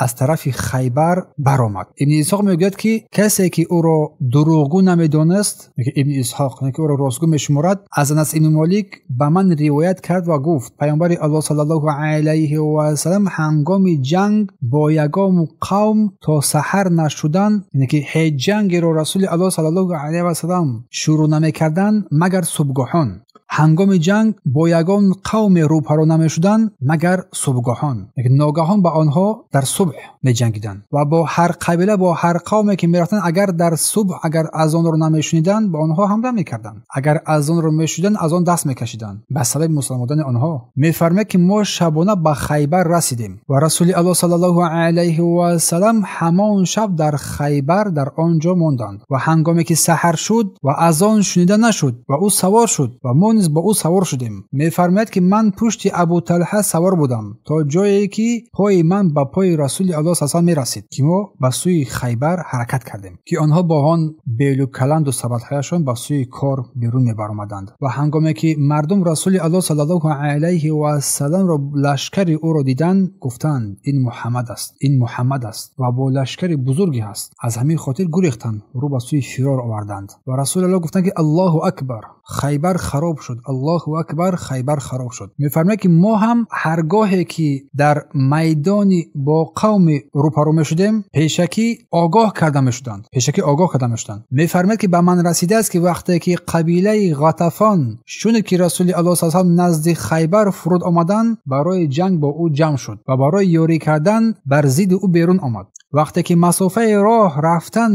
аз тарафи Хайбар баромад. Ибни Исҳоқ мегӯяд ки касе ки ӯро дурӯғгӯ намедонист, Ибни Исҳоқ ки ӯро ростгӯ мешуморад, аз Анас ибни Молик ба ман ривоят кард ва гуфт: Паёмбари Аллоҳ саллаллоҳу алайҳи васаллам ҳангоми ҷанг бо ягон қавм то саҳар нашудан, яъне ки ҳеҷ ҷангеро Расули Аллоҳ саллаллоҳу алайҳи васаллам шурӯъ намекарданд магар субҳгоҳон. Ҳангоми ҷанг бо ягон қавме рӯпаро намешуданд магар субҳгоҳон, ногаҳон ба онҳо дар субҳ меҷангиданд ва бо ҳар қабила, бо ҳар қавме ки мерафтанд, агар дар субҳ агар азонро намешуниданд ба онҳо ҳамла мекарданд, агар азонро мешуниданд аз он даст мекашиданд. Ба сабаби мусалмон будани онҳо мефармояд ки мо шабона ба Хайбар расидем ва Расули Аллоҳ саллаллоҳу алайҳи васаллам ҳамон шаб дар Хайбар дар он ҷо монданд ва ҳангоме ки саҳар шуд ва азон шунида нашуд ва ӯ савор шуд ва мо низ бо ӯ савор шудем. Мефармояд ки ман пушти Абу Талҳа савор будам то ҷое ки пои ман ба пои Расули Аллоҳ саллаллоҳу алайҳи васаллам мерасид, ки мо ба сӯи Хайбар ҳаракат кардем, ки онҳо бо он белу каланду сабадҳояшон ба сӯи кор берун мебаромаданд. Ва ҳангоме ки мардум Расули Аллоҳ саллаллоҳу алайҳи васалламро, лашкари ӯро диданд, гуфтанд: ин Муҳаммад аст, ин Муҳаммад аст ва бо лашкари бузурге ҳаст. Аз ҳамин хотир гурехтанд, рӯ ба сӯи фирор оварданд. Ва Расули Аллоҳ гуфтанд ки Аллоҳу акбар, Хайбар хароб шуд, Аллоҳу акбар, Хайбар хароб шуд. Мефармояд ки мо ҳам ҳаргоҳе ки дар майдони бо қавми рӯпарӯ мешудем, пешакӣ огоҳ карда мешуданд, пешакӣ огоҳ карда мешуданд. Мефармояд ки ба ман расидааст ки вақте ки қабилаи Ғатафон шунид ки Расули Аллоҳ саллаллоҳу алайҳи васаллам назди Хайбар фуруд омаданд, барои ҷанг бо ӯ ҷамъ шуд ва барои ёрӣ кардан бар зидди ӯ берун омад. Вақте ки масофаи роҳ рафтан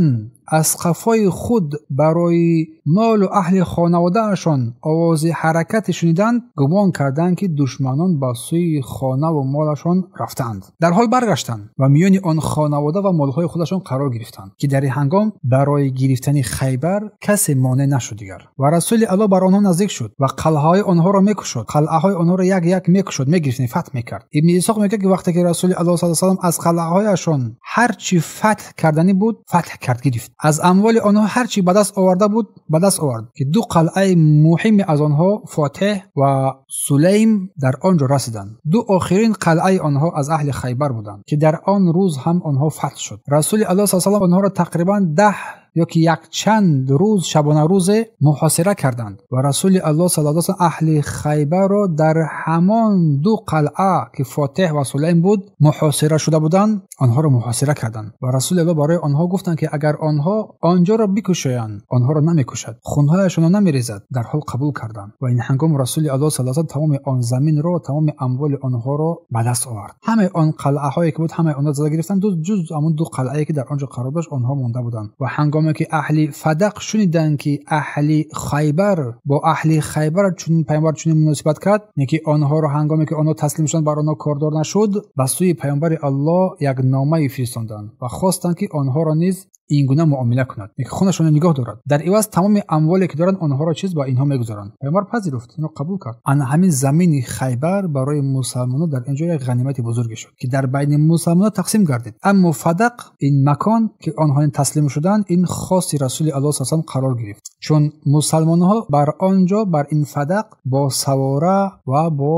аз қафои худ барои молу аҳли хонаводаашон овози ҳаракате шуниданд, гумон карданд ки душманон ба сӯи хонаву молашон рафтаанд. Дар ҳол баргаштанд ва миёни он хонавода ва молҳои худашон қарор гирифтанд, ки дар ин ҳангом барои гирифтани Хайбар касе монеъ нашуд дигар. Ва Расули Аллоҳ бар онҳо наздик шуд ва қалъаҳои онҳоро мекушод, қалъаҳои онҳоро як як мекушод, мегирифт, фатҳ мекард. Ибни Исҳоқ мегӯяд ки вақте ки Расули Аллоҳ саллаллоҳу алайҳи васаллам аз қалъаҳояшон ҳар чӣ фатҳ карданӣ буд, фатҳ кард, гирифт. Аз амволи онҳо ҳар чӣ ба даст оварда буд, ба даст овард, ки ду қалъаи муҳими аз онҳо, Фотеҳ ва Сулайм, дар он ҷо расиданд. Ду охирин қалъаи онҳо аз аҳли Хайбар буданд, ки дар он рӯз ҳам онҳо фатҳ шуд. Расули Аллоҳ саллаллоҳу алайҳи васаллам онҳоро тақрибан 10 ё ки якчанд рӯз шабонарӯзе муҳосира карданд ва Расули Аллоҳ саллаллоҳу алайҳи васаллам аҳли Хайбарро дар ҳамон ду қалъа ки Фотеҳ ва Сулайм буд муҳосира шуда буданд, онҳоро муҳосира карданд. Ва Расули Аллоҳ барои онҳо гуфтанд ки агар онҳо онҷоро бикушоянд, онҳоро намекушад, хунҳояшонро намерезад. Дар ҳол қабул карданд ва ин ҳангом Расули Аллоҳ саллаллоҳу алайҳи васаллам тамоми он заминро, тамоми амволи онҳоро ба даст овард. Ҳамаи он қалъаҳое ки буд, ҳамаи онҳо зада гирифтанд, ҷуз ҳамон ду қалъае ки дар он ҷо қарор дошт, онҳо монда буданд. Ва ҳангоме ки аҳли Фадақ шуниданд ки аҳли Хайбар бо аҳли Хайбар чунин паёмбар чунин муносибат кард, не ки онҳоро ҳангоме ки онҳо таслим шуданд бар онҳо кордор нашуд, ба сӯи паёмбари Аллоҳ як номае фиристоданд ва хостанд ки онҳоро низ ин гуна муомила кунад, ки хунашонро нигоҳ дорад. Дар иваз тамоми амволе ки доранд онҳоро чиз ба инҳо мегузоранд. Паёмбар пазируфт, инро қабул кард. Ана ҳамин замини Хайбар барои мусалмонон дар инҷо як ғанимати бузурге шуд, ки дар байни мусалмонон тақсим гардид. Аммо Фадақ, ин макон ки онҳо таслим шуданд, ин хоси Расули Аллоҳ саллаллоҳу алайҳи васаллам қарор гирифт, чун мусалмонҳо бар он ҷо, бар ин Фадақ бо савора ва бо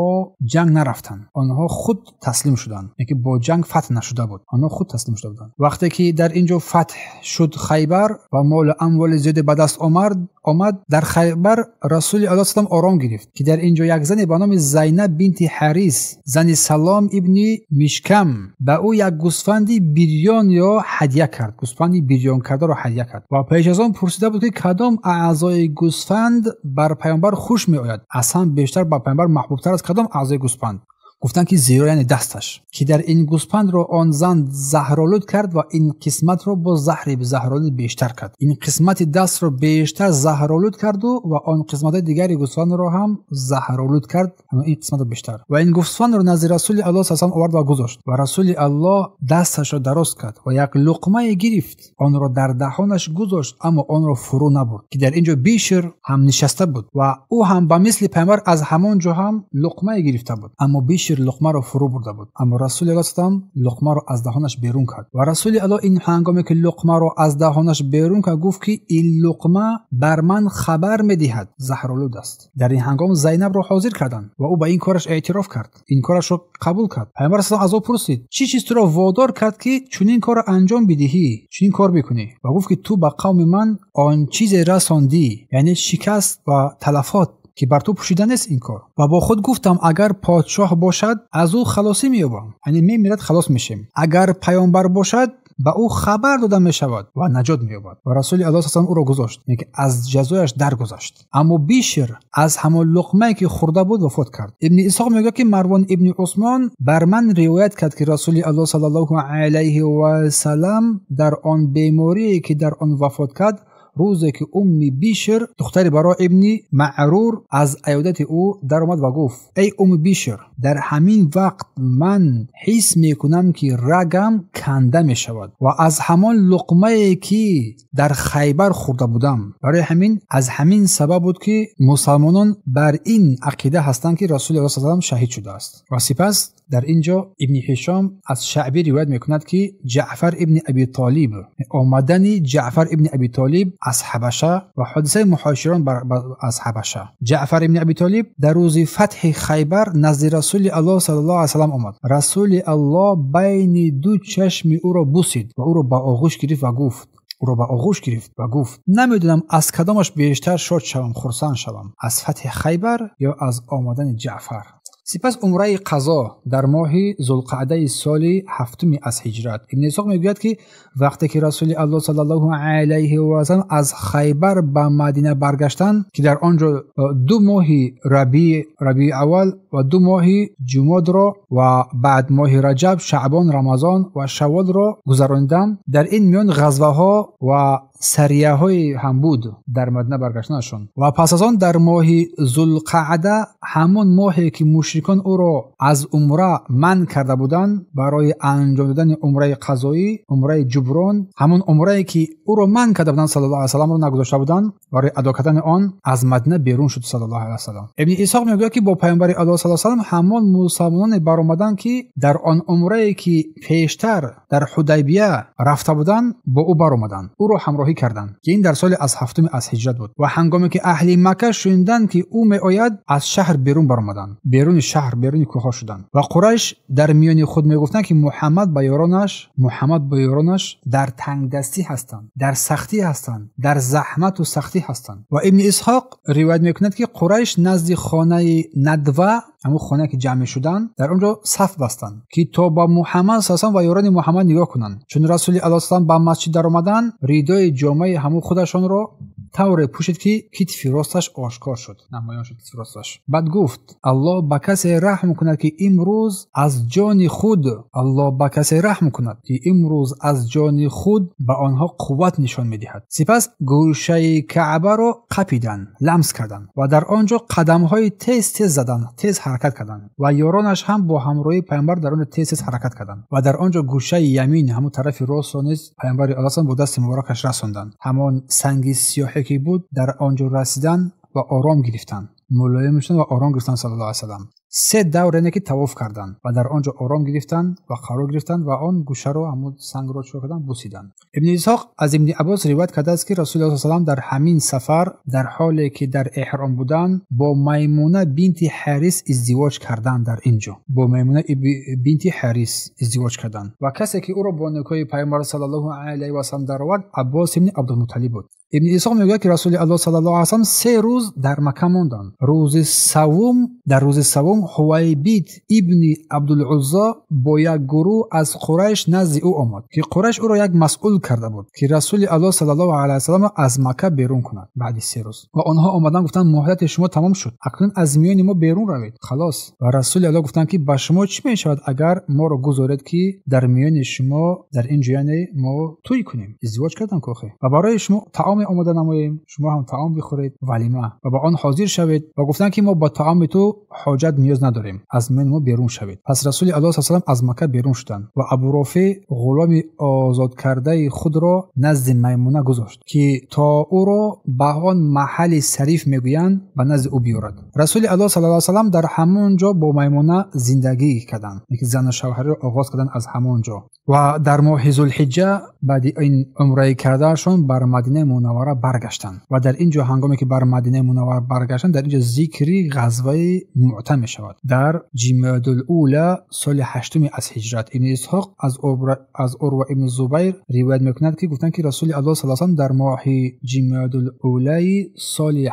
ҷанг нарафтанд. Онҳо худ таслим шуданд, яъне бо ҷанг фатҳ нашуда буд, онҳо худ таслим шуда буданд. Вақте ки дар ин ҷо фатҳ шуд Хайбар ва молу амволи зиёде ба даст омад, дар Хайбар Расули Аллоҳ саллаллоҳу алайҳи васаллам ором гирифт, ки дар ин ҷо як зане ба номи Зайнаб бинти Ҳарис, зани Салом ибни Мишкам, ба ӯ як гӯсфанди бирён ё ҳадя кард, гӯсфанди бирён кардаро ҳадя кард. Ва пеш аз он пурсида буд ки кадом аъзои гӯсфанд бар паёмбар хуш меояд, аз ҳам бештар ба паёмбар маҳбубтар аз кадом аъзои гӯсфанд. Гуфтанд ки зеро, яъне дасташ, ки дар ин гӯсфандро он зан заҳролуд кард ва ин қисматро бо заҳри заҳролуд бештар кард. Ин қисмати дастро бештар заҳролуд карду ва он қисматҳои дигари гӯсфандро ҳам заҳролуд кард, ин қисматро бештар. Ва ин гӯсфандро назди Расули Аллоҳ саллаллоҳу алайҳи васаллам овард ва гузошт ва Расули Аллоҳ дасташро дароз кард ва як луқмае гирифт, онро дар даҳонаш гузошт, аммо онро фурӯ набурд, ки дар ин ҷо Бишр ҳам нишаста буд ва ӯ ҳам ба мисли паёмбар аз ҳамон ҷо ҳам луқмае гирифта буд, аммо Бишр луқмаро фурӯ бурда буд. Аммо Расули Аллоҳ саллаллоҳу алайҳи васаллам луқмаро аз даҳонаш берун кард ва Расули Аллоҳ ин ҳангоме ки луқмаро аз даҳонаш берун кард, гуфт ки ин луқма бар ман хабар медиҳад, заҳролуд аст. Дар ин ҳангом Зайнабро ҳозир карданд ва ӯ ба ин кораш эътироф кард, ин корашро қабул кард. Паёмбар саллаллоҳу алайҳи васаллам аз ӯ пурсид: чӣ чиз туро водор кард ки чунин корро анҷом бидиҳӣ, чунин кор бикунӣ? Ва гуфт ки ту ба қавми ман он чизе расондӣ, яъне шикаст ва талафот, ки бар ту пӯшида нест ин кор. Ва бо худ гуфтам агар подшоҳ бошад аз ӯ халосӣ меёбам, яъне мемирад халос мешем, агар паёмбар бошад ба ӯ хабар дода мешавад ва наҷот меёбад. Ва Расули Аллоҳ саллаллоҳу алайҳи васаллам ӯро гузошт, яъне ки аз ҷазояш даргузашт. Аммо Бишр аз ҳамон луқмае ки хӯрда буд вафот кард. Ибни Исҳоқ мегӯяд ки Марвон ибни Усмон бар ман ривоят кард ки Расули Аллоҳ саллаллоҳу алайҳи васаллам дар он беморие ки дар он вафот кард, рӯзе ки Умми Бишр духтари Баро ибни Маърур аз аёдати ӯ даромад ва гуфт: эй Умми Бишр, дар ҳамин вақт ман ҳис мекунам ки рагам канда мешавад ва аз ҳамон луқмае ки дар Хайбар хӯрда будам. Барои ҳамин аз ҳамин сабаб буд ки мусалмонон бар ин ақида ҳастанд ки Расули Аллоҳ саллаллоҳу алайҳи васаллам шаҳид шудааст. Ва сипас дар ин ҷо Ибни Ҳишом аз Шаъбӣ ривоят мекунад ки Ҷаъфар ибни Аби Толиб, омадани Ҷаъфар ибни Аби Толиб аз Ҳабаша ва ҳодисаи муҳоширон аз Ҳабаша. Ҷаъфар ибни Аби Толиб дар рӯзи фатҳи Хайбар назди Расули Аллоҳ саллаллоҳу алайҳи васаллам омад. Расули Аллоҳ байни ду чашми ӯро бусид ва ӯро ба оғӯш гирифт ва гуфт: намедонам аз кадомаш бештар шод шавам, хурсанд шавам, аз фатҳи Хайбар ё аз омадани Ҷаъфар. Сипас умраи қазо дар моҳи Зулқаъдаи соли ҳафтуми аз ҳиҷрат. Ибни Исҳоқ мегӯяд ки вақте ки Расули Аллоҳ саллаллоҳу алайҳи васаллам аз Хайбар ба Мадина баргаштанд, ки дар он ҷо 2 моҳи Рабиъи аввал ва 2 моҳи Ҷумодро ва баъд моҳи Раҷаб, Шаъбон, Рамазон ва Шавволро гузарониданд, дар ин миён ғазваҳо ва сарияҳое ҳам буд дар Мадина баргаштанашон. Ва пас аз он дар моҳи Зулқаъда, ҳамон моҳе ки мушрикон ӯро аз умра манъ карда буданд барои анҷом додани умраи қазоӣ, умраи ҷуброн, ҳамон умрае ки ӯро манъ карда буданд саллаллоҳу алайҳи васалламро нагузошта буданд, барои адо кардани он аз Мадина берун шуд саллаллоҳу алайҳи васаллам. Ибни Исҳоқ мегӯяд ки бо паёмбари Аллоҳ саллаллоҳу алайҳи васаллам ҳамон мусалмононе баромаданд ки дар он умрае ки пештар дар Ҳудайбия рафта буданд бо ӯ баромаданд, ӯро ҳамроҳӣ карданд, ки ин дар соли аз ҳафтуми аз ҳиҷрат буд. Ва ҳангоме ки аҳли Макка шуниданд ки ӯ меояд, аз шаҳр берун баромаданд, беруни шаҳр, беруни кӯҳҳо шуданд. Ва Қурайш дар миёни худ мегуфтанд ки Муҳаммад ба ёронаш дар тангдастӣ ҳастанд, дар сахтӣ ҳастанд, дар заҳмату сахтӣ ҳастанд. Ва Ибни Исҳоқ ривоят мекунад ки Қурайш назди хонаи Надва, ҳамон хонае ки ҷамъ мешуданд, дар он ҷо саф бастанд ки то ба Муҳаммад саллаллоҳу алайҳи васаллам ва ёрони Муҳаммад нигоҳ кунанд. Чун Расули Аллоҳ саллаллоҳу алайҳи васаллам ба масҷид даромаданд, ридои ҷомаи ҳамон худашонро тавре пӯшид ки китфи росташ ошкор шуд, намоён шуд китфи росташ. Баъд гуфт: Аллоҳ ба касе раҳм кунад ки имрӯз аз ҷони худ, Аллоҳ ба касе раҳм кунад ки имрӯз аз ҷони худ ба онҳо қувват нишон медиҳад. Сипас гӯшаи Каъбаро қапиданд, ламс карданд ва дар он ҷо қадамҳои тез тез заданд, тез ҳаракат карданд ва ёронаш ҳам бо ҳамроҳии паёмбар дар он ҷо тез тез ҳаракат карданд ва дар он ҷо гӯшаи ямин, ҳамон тарафи ростро низ паёмбари Аллоҳ бо дасти муборакаш расонданд. Ҳамон санги сиёҳе ки буд дар он ҷо расиданд ва ором гирифтанд, мулоим шуданд ва ором гирифтанд саллаллоҳу алайҳи васаллам. 3 давр яъне ки тавоф карданд ва дар он ҷо ором гирифтанд ва қарор гирифтанд ва он гӯшаро, ҳамон сангро чӣ карданд, бусиданд. Ибни Исҳоқ аз Ибни Аббос ривоят кардааст ки Расули Аллоҳ саллаллоҳу алайҳи васаллам дар ҳамин сафар дар ҳоле ки дар эҳром буданд бо Маймуна бинти Ҳарис издивоҷ карданд. Дар ин ҷо бо Маймуна бинти Ҳарис издивоҷ карданд ва касе ки ӯро бо никоҳи паёмбар саллаллоҳу алайҳи васаллам даровард Аббос ибни Абдулмутталиб буд. Ибни Исҳоқ мегӯяд ки Расули Аллоҳ саллаллоҳу алайҳи васаллам 3 рӯз дар Макка монданд. Рӯзи севум, дар рӯзи севум Ҳувайбид ибни Абдулуззо бо як гурӯҳ аз Қурайш назди ӯ омад ки Қурайш ӯро як масъул карда буд ки Расули Аллоҳ саллаллоҳу алайҳи васаллам аз Макка берун кунад баъди 3 рӯз. Ва онҳо омаданд, гуфтанд: муҳлати шумо тамом шуд, акнун аз миёни мо берун равед, халос. Ва Расули Аллоҳ гуфтанд ки ба шумо чӣ мешавад агар моро гузоред ки дар миёни шумо дар ин ҷо яъне мо тӯй кунем, издивоҷ кардан кохе, ва барои шумо таоме омода намоем, шумо ҳам таом бихӯред, валима, ва ба он ҳозир шавед. Ва гуфтанд ки мо ба таоми ту ҳоҷат ниёз надорем, аз миёни мо берун шавед. Пас Расули Аллоҳ саллаллоҳу алайҳи васаллам аз Макка берун шуданд ва Абу Рофеъ ғуломи озодкардаи худро назди Маймуна гузошт ки то ӯро ба он маҳалли сариф мегӯянд ба назди ӯ биёрад. Расули Аллоҳ саллаллоҳу алайҳи васаллам дар ҳамон ҷо бо Маймуна зиндагӣ карданд, яъне зану шавҳариро оғоз карданд аз ҳамон ҷо. Ва дар моҳи Зулҳиҷҷа баъди ин умраи кардаашон бар Мадинаи Мунаввара баргаштанд ва дар ин ҷо ҳангоме ки бар Мадинаи Мунаввара баргаштанд, дар ин ҷо зикри ғазваи Муъта мешавад. Дар Ҷимадул-Ула соли ҳаштуми аз ҳиҷрат Ибни Исҳоқ аз Урва ибни Зубайр ривоят мекунад ки гуфтанд ки Расули Аллоҳ саллаллоҳу алайҳи васаллам дар моҳи Ҷимадул-Улаи соли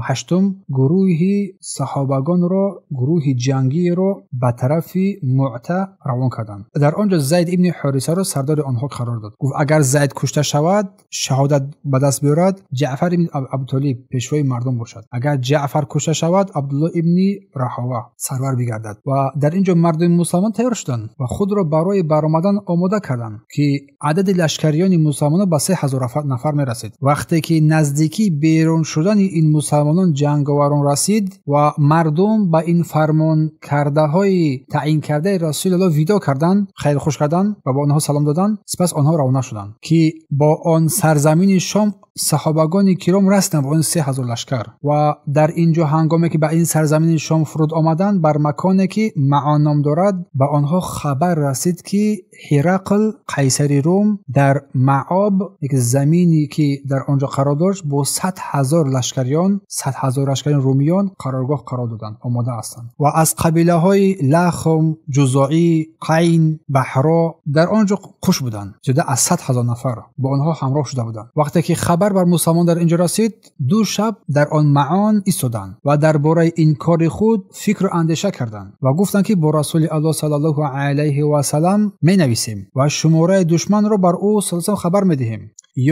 ҳаштум гурӯҳи саҳобагонро, гурӯҳи ҷангиро ба тарафи Муъта равон карданд. Дар он ҷо Зайд ибни Ҳорисаро сардори онҳо қарор дод. Гуфт агар Зайд кушта шавад, шаҳодат шаҳодат ба даст биёрад, Ҷаъфар ибни Абутолиб пешвои мардум бошад. Агар Ҷаъфар кушта шавад, Абдулло ибни Раҳова сарвар бигардад. Ва дар ин ҷо мардуми мусалмон тайёр шуданд ва худро барои баромадан омода карданд, ки адади лашкариёни мусалмонон ба 3000 нафар мерасид. Вақте ки наздикӣ берун шудани ин мусалмонон ҷанговарон расид ва мардум ба ин фармон кардаҳои таъин кардаи Расулуллоҳ видо карданд, хайрхуш карданд ва ба онҳо салом доданд, сипас онҳо равона шуданд, ки бо он сарзамини Шом саҳобагони киром расиданд ба он 3000 лашкар. Ва дар ин ҷо ҳангоме ки ба ин сарзамини Шом фуруд омаданд, бар маконе ки Маъон ном дорад, ба онҳо хабар расид, ки Ҳирақл қайсари Рум дар Маъоб, як замине ки дар он ҷо қарор дошт, бо 100 000 лашкариён, 100 000 лашкариён румиён қароргоҳ қарор доданд, омода ҳастанд. Ва аз қабилаҳои Лахм, Ҷузоӣ, Қайн, Баҳро дар он ҷо қуш буданд. Зиёда аз 100 000 нафар бо онҳо ҳамроҳ шуда буданд. Вақте ки хабар бар мусалмон дар ин ҷо расид, 2 шаб дар он Маъон истоданд ва дар бораи ин кори худ фикру андеша карданд ва гуфтанд, ки бо Расули Аллоҳ саллаллоҳу алайҳи васаллам менависем ва шумораи душманро бар ӯ саллаллоҳу хабар медиҳем.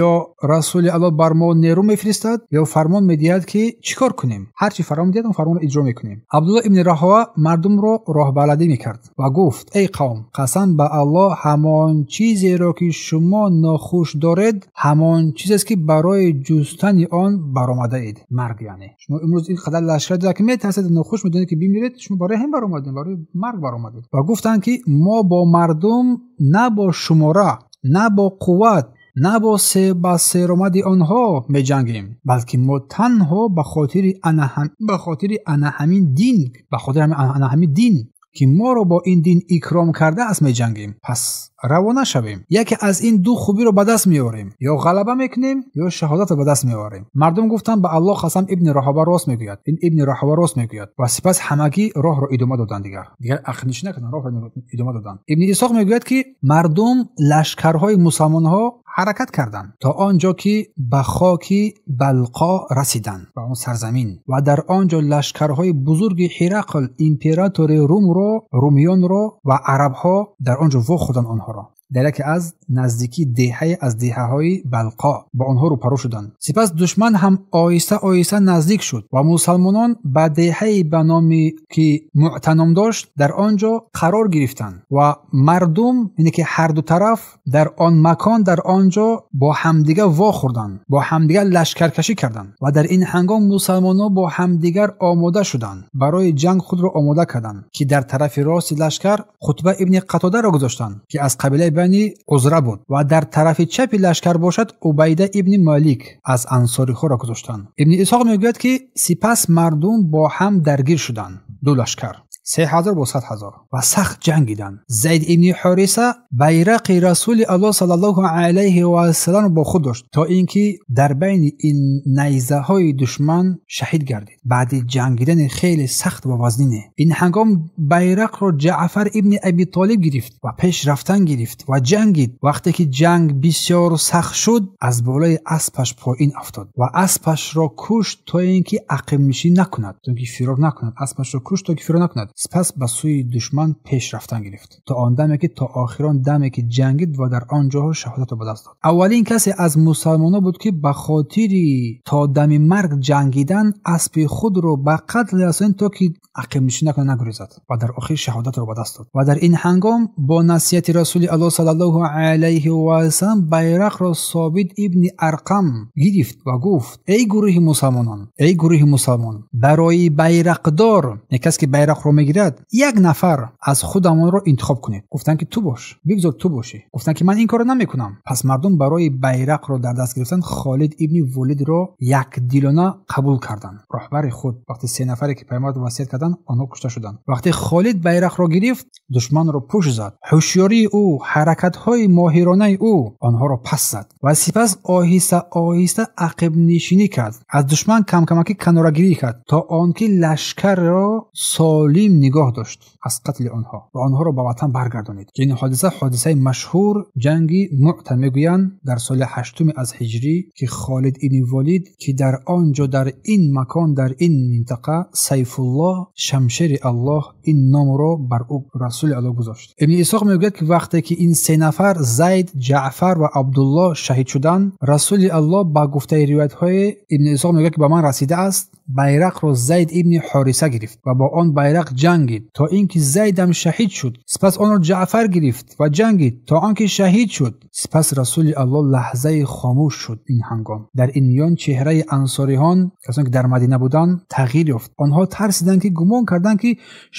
Ё Расули Аллоҳ бар мо нерӯ мефиристад, ё фармон медиҳад, ки чӣ кор кунем. Ҳар чӣ фармон медиҳад, он фармонро иҷро мекунем. Абдуллоҳ ибни Раҳова мардумро роҳбаладӣ мекард ва гуфт: эй қавм, қасам ба Аллоҳ, ҳамон чизеро ки шумо нохуш доред, ҳамон чизест, ки барои ҷустани он баромадаед. Марг. Яъне шумо имрӯз ин қадар лашкар доред, ки метарсед, нохуш медонед, ки бимиред, шумо барои ҳам баромадед, барои марг баромадед. Ва гуфтанд, ки мо бо мардум на бо шумора, на бо қувват, на бо ба серомади онҳо меҷангем, балки мо танҳо ба хотири ана ҳамин дин, ба хотири ана ҳамин дин, ки моро бо ин дин икром кардааст, меҷангем. Пас равона шавем, яке аз ин ду хубиро ба даст меорем: ё ғалаба мекунем, ё шаҳодатро ба даст меорем. Мардум гуфтанд: ба Аллоҳ қасам, ибни Раҳоба рост мегӯяд, ин ибни Раҳоба рост мегӯяд. Ва сипас ҳамагӣ роҳро идома доданд, дигар ақибнишинӣ накарданд, роҳро идома доданд. Ибни Исҳоқ мегӯяд, ки мардум, лашкарҳои мусалмонҳо ҳаракат карданд то он ҷо ки ба хоки Балқо расиданд, ба он сарзамин, ва дар он ҷо лашкарҳои бузурги Ҳирақл, императори Румро, румиёнро ва арабҳо дар он ҷо вохӯрданд. Онҳоро дар яке аз наздикии деҳае аз деҳаҳои Балқо ба онҳо рӯпарӯ шуданд. Сипас душман ҳам оҳиста оҳиста наздик шуд ва мусалмонон ба деҳае ба номи ки Муъта ном дошт, дар он ҷо қарор гирифтанд. Ва мардум, ине ки ҳарду тараф дар он макон, дар он ҷо бо ҳамдигар вохӯрданд, бо ҳамдигар лашкаркашӣ карданд. Ва дар ин ҳангом мусалмонон бо ҳамдигар омода шуданд, барои ҷанг худро омода карданд, ки дар тарафи рости лашкар Хутба ибни Қатодаро гузоштанд, ки аз қабилаи Бани Узра буд, ва дар тарафи чапи лашкар бошад Убайда ибни Малик аз ансориҳоро гузоштанд. Ибни Исҳоқ мегӯяд, ки сипас мардум бо ҳам даргир шуданд, ду лашкар, 3000 бо 100 000, ва сахт ҷангиданд. Зайд ибни Ҳориса байрақи Расули Аллоҳ саллаллоҳу алайҳи васалламро бо худ дошт, то ин ки дар байни ин найзаҳои душман шаҳид гардид, баъди ҷангидани хеле сахт ва вазнине. Ин ҳангом байрақро Ҷаъфар ибни Аби Толиб гирифт ва пеш рафтан гирифт ва ҷангид. Вақте ки ҷанг бисёр сахт шуд, аз болои аспаш поин афтод ва аспашро кушт, то ин ки ақибнишинӣ накунад, то ин ки фирор накунад. Аспашро кушт, то ки фирор накунад. Сипас ба сӯи душман пеш рафтан гирифт, то он даме ки то охирон даме ки ҷангид ва дар он ҷоҳо шаҳодатро ба даст дод. Аввалин касе аз мусалмонон буд, ки ба хотири то дами марг ҷангидан аспи худро ба қатл расонид, то ки ақибнишинӣ накунад, нагурезад, ва дар охир шаҳодатро ба даст дод. Ва дар ин ҳангом бо насиҳати Расули Аллоҳ саллаллоҳу алайҳи васаллам байрақро Собит ибни Арқам гирифт ва гуфт: эй гурӯҳи мусалмонон, эй гурӯҳи мусалмон, барои байрақдор, касе ки байрақро мегирад, як нафар аз худамонро интихоб кунед. Гуфтанд, ки ту бош, бигзор ту бошӣ. Гуфтанд, ки ман ин корро намекунам. Пас мардум барои байрақро дар даст гирифтан Холид ибни Волидро якдилона қабул карданд роҳбари худ. Вақте се нафаре ки пайғамбар васият карданд, онҳо кушта шуданд. Вақте Холид байрақро гирифт, душманро пуш зад. Ҳушёрии ӯ, ҳаракатҳои моҳиронаи ӯ онҳоро пас зад ва сипас оҳиста оҳиста ақибнишинӣ кард, аз душман камкамакӣ канорагирӣ кард, то он ки лашкарро солим солим нигоҳ дошт аз қатли онҳо ва онҳоро ба ватан баргардонид. Ки ин ҳодиса ҳодисаи машҳур ҷанги Муъта мегӯянд дар соли 8 аз ҳиҷрӣ, ки Холид ибни Валид, ки дар он ҷо, дар ин макон, дар ин минтақа Сайфуллоҳ, шамшери Аллоҳ, ин номро бар ӯ Расули Аллоҳ гузошт. Ибни Исҳоқ мегӯяд, ки вақте ки ин се нафар Зайд, Ҷаъфар ва Абдуллоҳ шаҳид шуданд, Расули Аллоҳ ба гуфтаи ривоятҳои Ибни Исҳоқ мегӯяд, ки ба ман расидааст, байрақро Зайд ибни Ҳориса гирифт ва бо он байрақ ҷангид то инки Зайдам шаҳид шуд. Сипас онро Ҷаъфар гирифт ва ҷангид то он ки шаҳид шуд. Сипас Расули Аллоҳ лаҳзаи хомӯш шуд. Ин ҳангом дар ин миён чеҳраи ансориҳон, касоне ки дар Мадина буданд, тағйир ёфт. Онҳо тарсиданд, ки гумон карданд, ки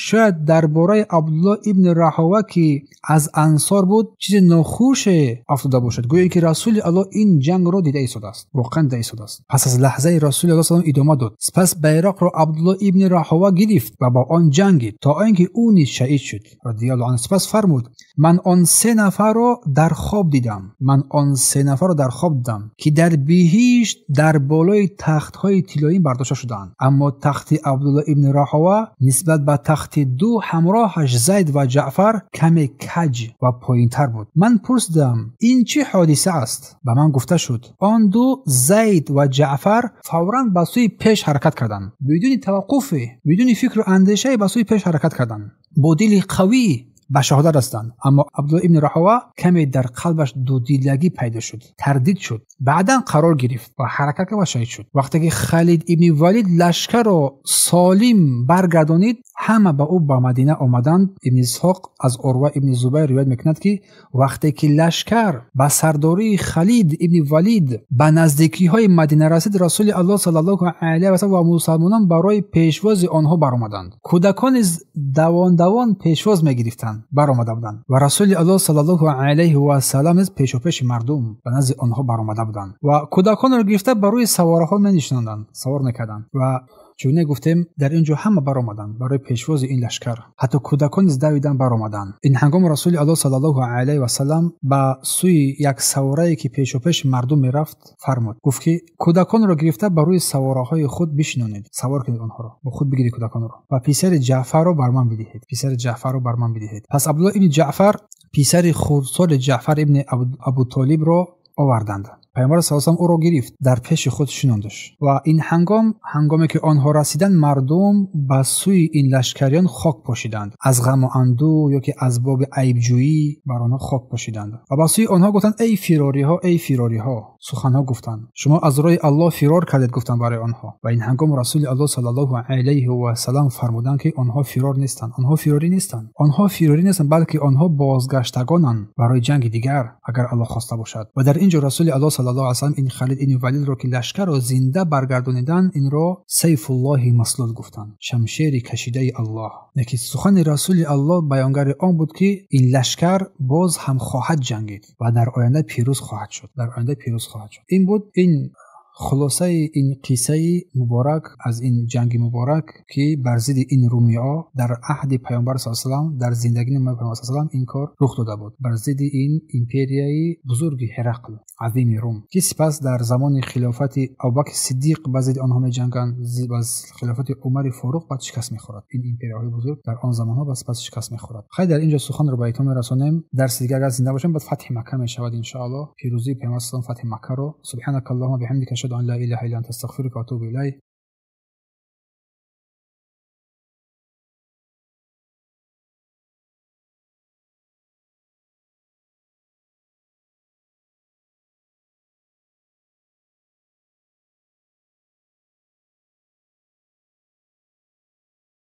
шояд дар бораи Абдуллоҳ ибни Раҳова, ки аз ансор буд, чизи нохуше афтода бошад, гӯё ки Расули Аллоҳ ин ҷангро дида истодааст, воқеан дида истодааст. Пас аз лаҳзаи Расули Аллоҳ салом идома дод. Сипас байроқро Абдуллоҳ ибни Раҳова гирифт ва бо он ҷангид то он ки ӯ низ шаҳид шуд, радиаллоҳу анҳу. Сипас фармуд: ман он се нафарро дар хоб дидам, ман он се нафарро дар хоб дидам, ки дар биҳишт дар болои тахтҳои тиллоӣ бардошта шудаанд. Аммо тахти Абдуллоҳ ибни Раҳова нисбат ба тахти ду ҳамроҳаш Зайд ва Ҷаъфар каме каҷ ва поинтар буд. Ман пурсидам: ин чӣ ҳодиса аст? Ба ман гуфта шуд: он ду Зайд ва Ҷаъфар фавран ба сӯи пеш ҳаракат карданд, бидуни таваққуфе, бидуни фикру андешае ба сӯи пеш ҳаракат карданд, бо дили қавӣ ба шаҳодат расиданд. Аммо Абдуллоҳ ибни Раҳова каме дар қалбаш дудилагӣ пайдо шуд, тардид шуд, баъдан қарор гирифт ва ҳаракат кард ва шаҳид шуд. Вақте ки Халид ибни Валид лашкарро солим баргардонид, ҳама ба ӯ ба Мадина омаданд. Ибни Исҳоқ аз Урва ибни Зубайр ривоят мекунад, ки вақте ки лашкар ба сардории Халид ибни Валид ба наздикиҳои Мадина расид, Расули Аллоҳ саллаллоҳу алайҳи васаллам ва мусалмонон барои пешвози онҳо баромаданд. Кӯдакон низ давон-давон пешвоз мегирифтанд, баромада буданд ва Расули Аллоҳ саллаллоҳу алайҳи васаллам низ пешопеши мардум ба назди онҳо баромада буданд ва кӯдаконро гирифта ба рӯи савораҳо менишонданд, савор мекарданд. Ва чуне гуфтем, дар ин ҷо ҳама баромаданд барои пешвози ин лашкар, ҳатто кӯдакон низ давидан баромаданд. Ин ҳангом Расули Аллоҳ саллаллоҳу алайҳи васаллам ба сӯи як саворае, ки пешопеши мардум мерафт, фармуд, гуфт, ки кӯдаконро гирифта ба рӯи савораҳои худ бишинонед, савор кунед онҳоро, бо худ бигиред кӯдаконро ва писари Ҷаъфарро бар ман бидиҳед, писари Ҷаъфарро бар ман бидиҳед. Пас Абдуллоҳ ибни Ҷаъфар, писари хурдсоли Ҷаъфар ибни Абутолибро оварданд. Пайғамбар саллаллоҳу алайҳи васаллам ӯро гирифт, дар пеши худ шинондаш ва ин ҳангом, ҳангоме ки онҳо расиданд, мардум ба сӯи ин лашкариён хок пошиданд, аз ғаму андӯ ё ки аз боби айбҷӯӣ бар онҳо хок пошиданд ва ба сӯи онҳо гуфтанд: эй фирориҳо, эй фирориҳо. Суханҳо гуфтанд: шумо аз роҳи Аллоҳ фирор кардед, гуфтанд барои онҳо. Ва ин ҳангом Расули Аллоҳ саллаллоҳу алайҳи васаллам фармуданд, ки онҳо фирор нестанд, онҳо фирорӣ нестанд, онҳо фирорӣ нестанд, балки онҳо бозгаштагонанд барои ҷанги дигар, агар Аллоҳ хоста бошад. Ва дар ин ҷо Расули Аллоҳ саллаллоҳу алайҳи васаллам ин Халид ибни Валидро, ки лашкарро зинда баргардониданд, инро Сайфуллоҳи Маслул гуфтанд, шамшери кашидаи Аллоҳ. Лекин сухани Расули Аллоҳ баёнгари он буд, ки ин лашкар боз ҳам хоҳад ҷангид ва дар оянда пирӯз хоҳад шуд, дар оянда пирӯз хоҳад шуд. Ин буд ин хулосаи ин қиссаи муборак аз ин ҷанги муборак, ки бар зидди ин румиҳо дар аҳди Пайғамбар саллаллоҳу алайҳи васаллам, дар зиндагии Пайғамбар саллаллоҳу алайҳи васаллам ин кор рух дода буд бар зидди ин империяи бузурги Ҳерақл, азими Рум, ки сипас дар замони хилофати Абубакри Сиддиқ ба зидди онҳо меҷанганд, ба хилофати Умари Форуқ баъд шикаст мехӯрад. Ин империяҳои бузург дар он замонҳо ба сипас шикаст мехӯрад. Хайр, дар ин ҷо суханро ба итмом мерасонем. Дарси дигар агар зинда бошем, баъд фатҳи Макка мешавад иншоаллоҳ, пирӯзии Пайғамбар саллаллоҳу алайҳи васаллам фатҳи Маккаро. Субҳанакаллоҳумма биҳамдика, ашҳаду ан ла илаҳа илла анта, астағфирука ва атубу илайк.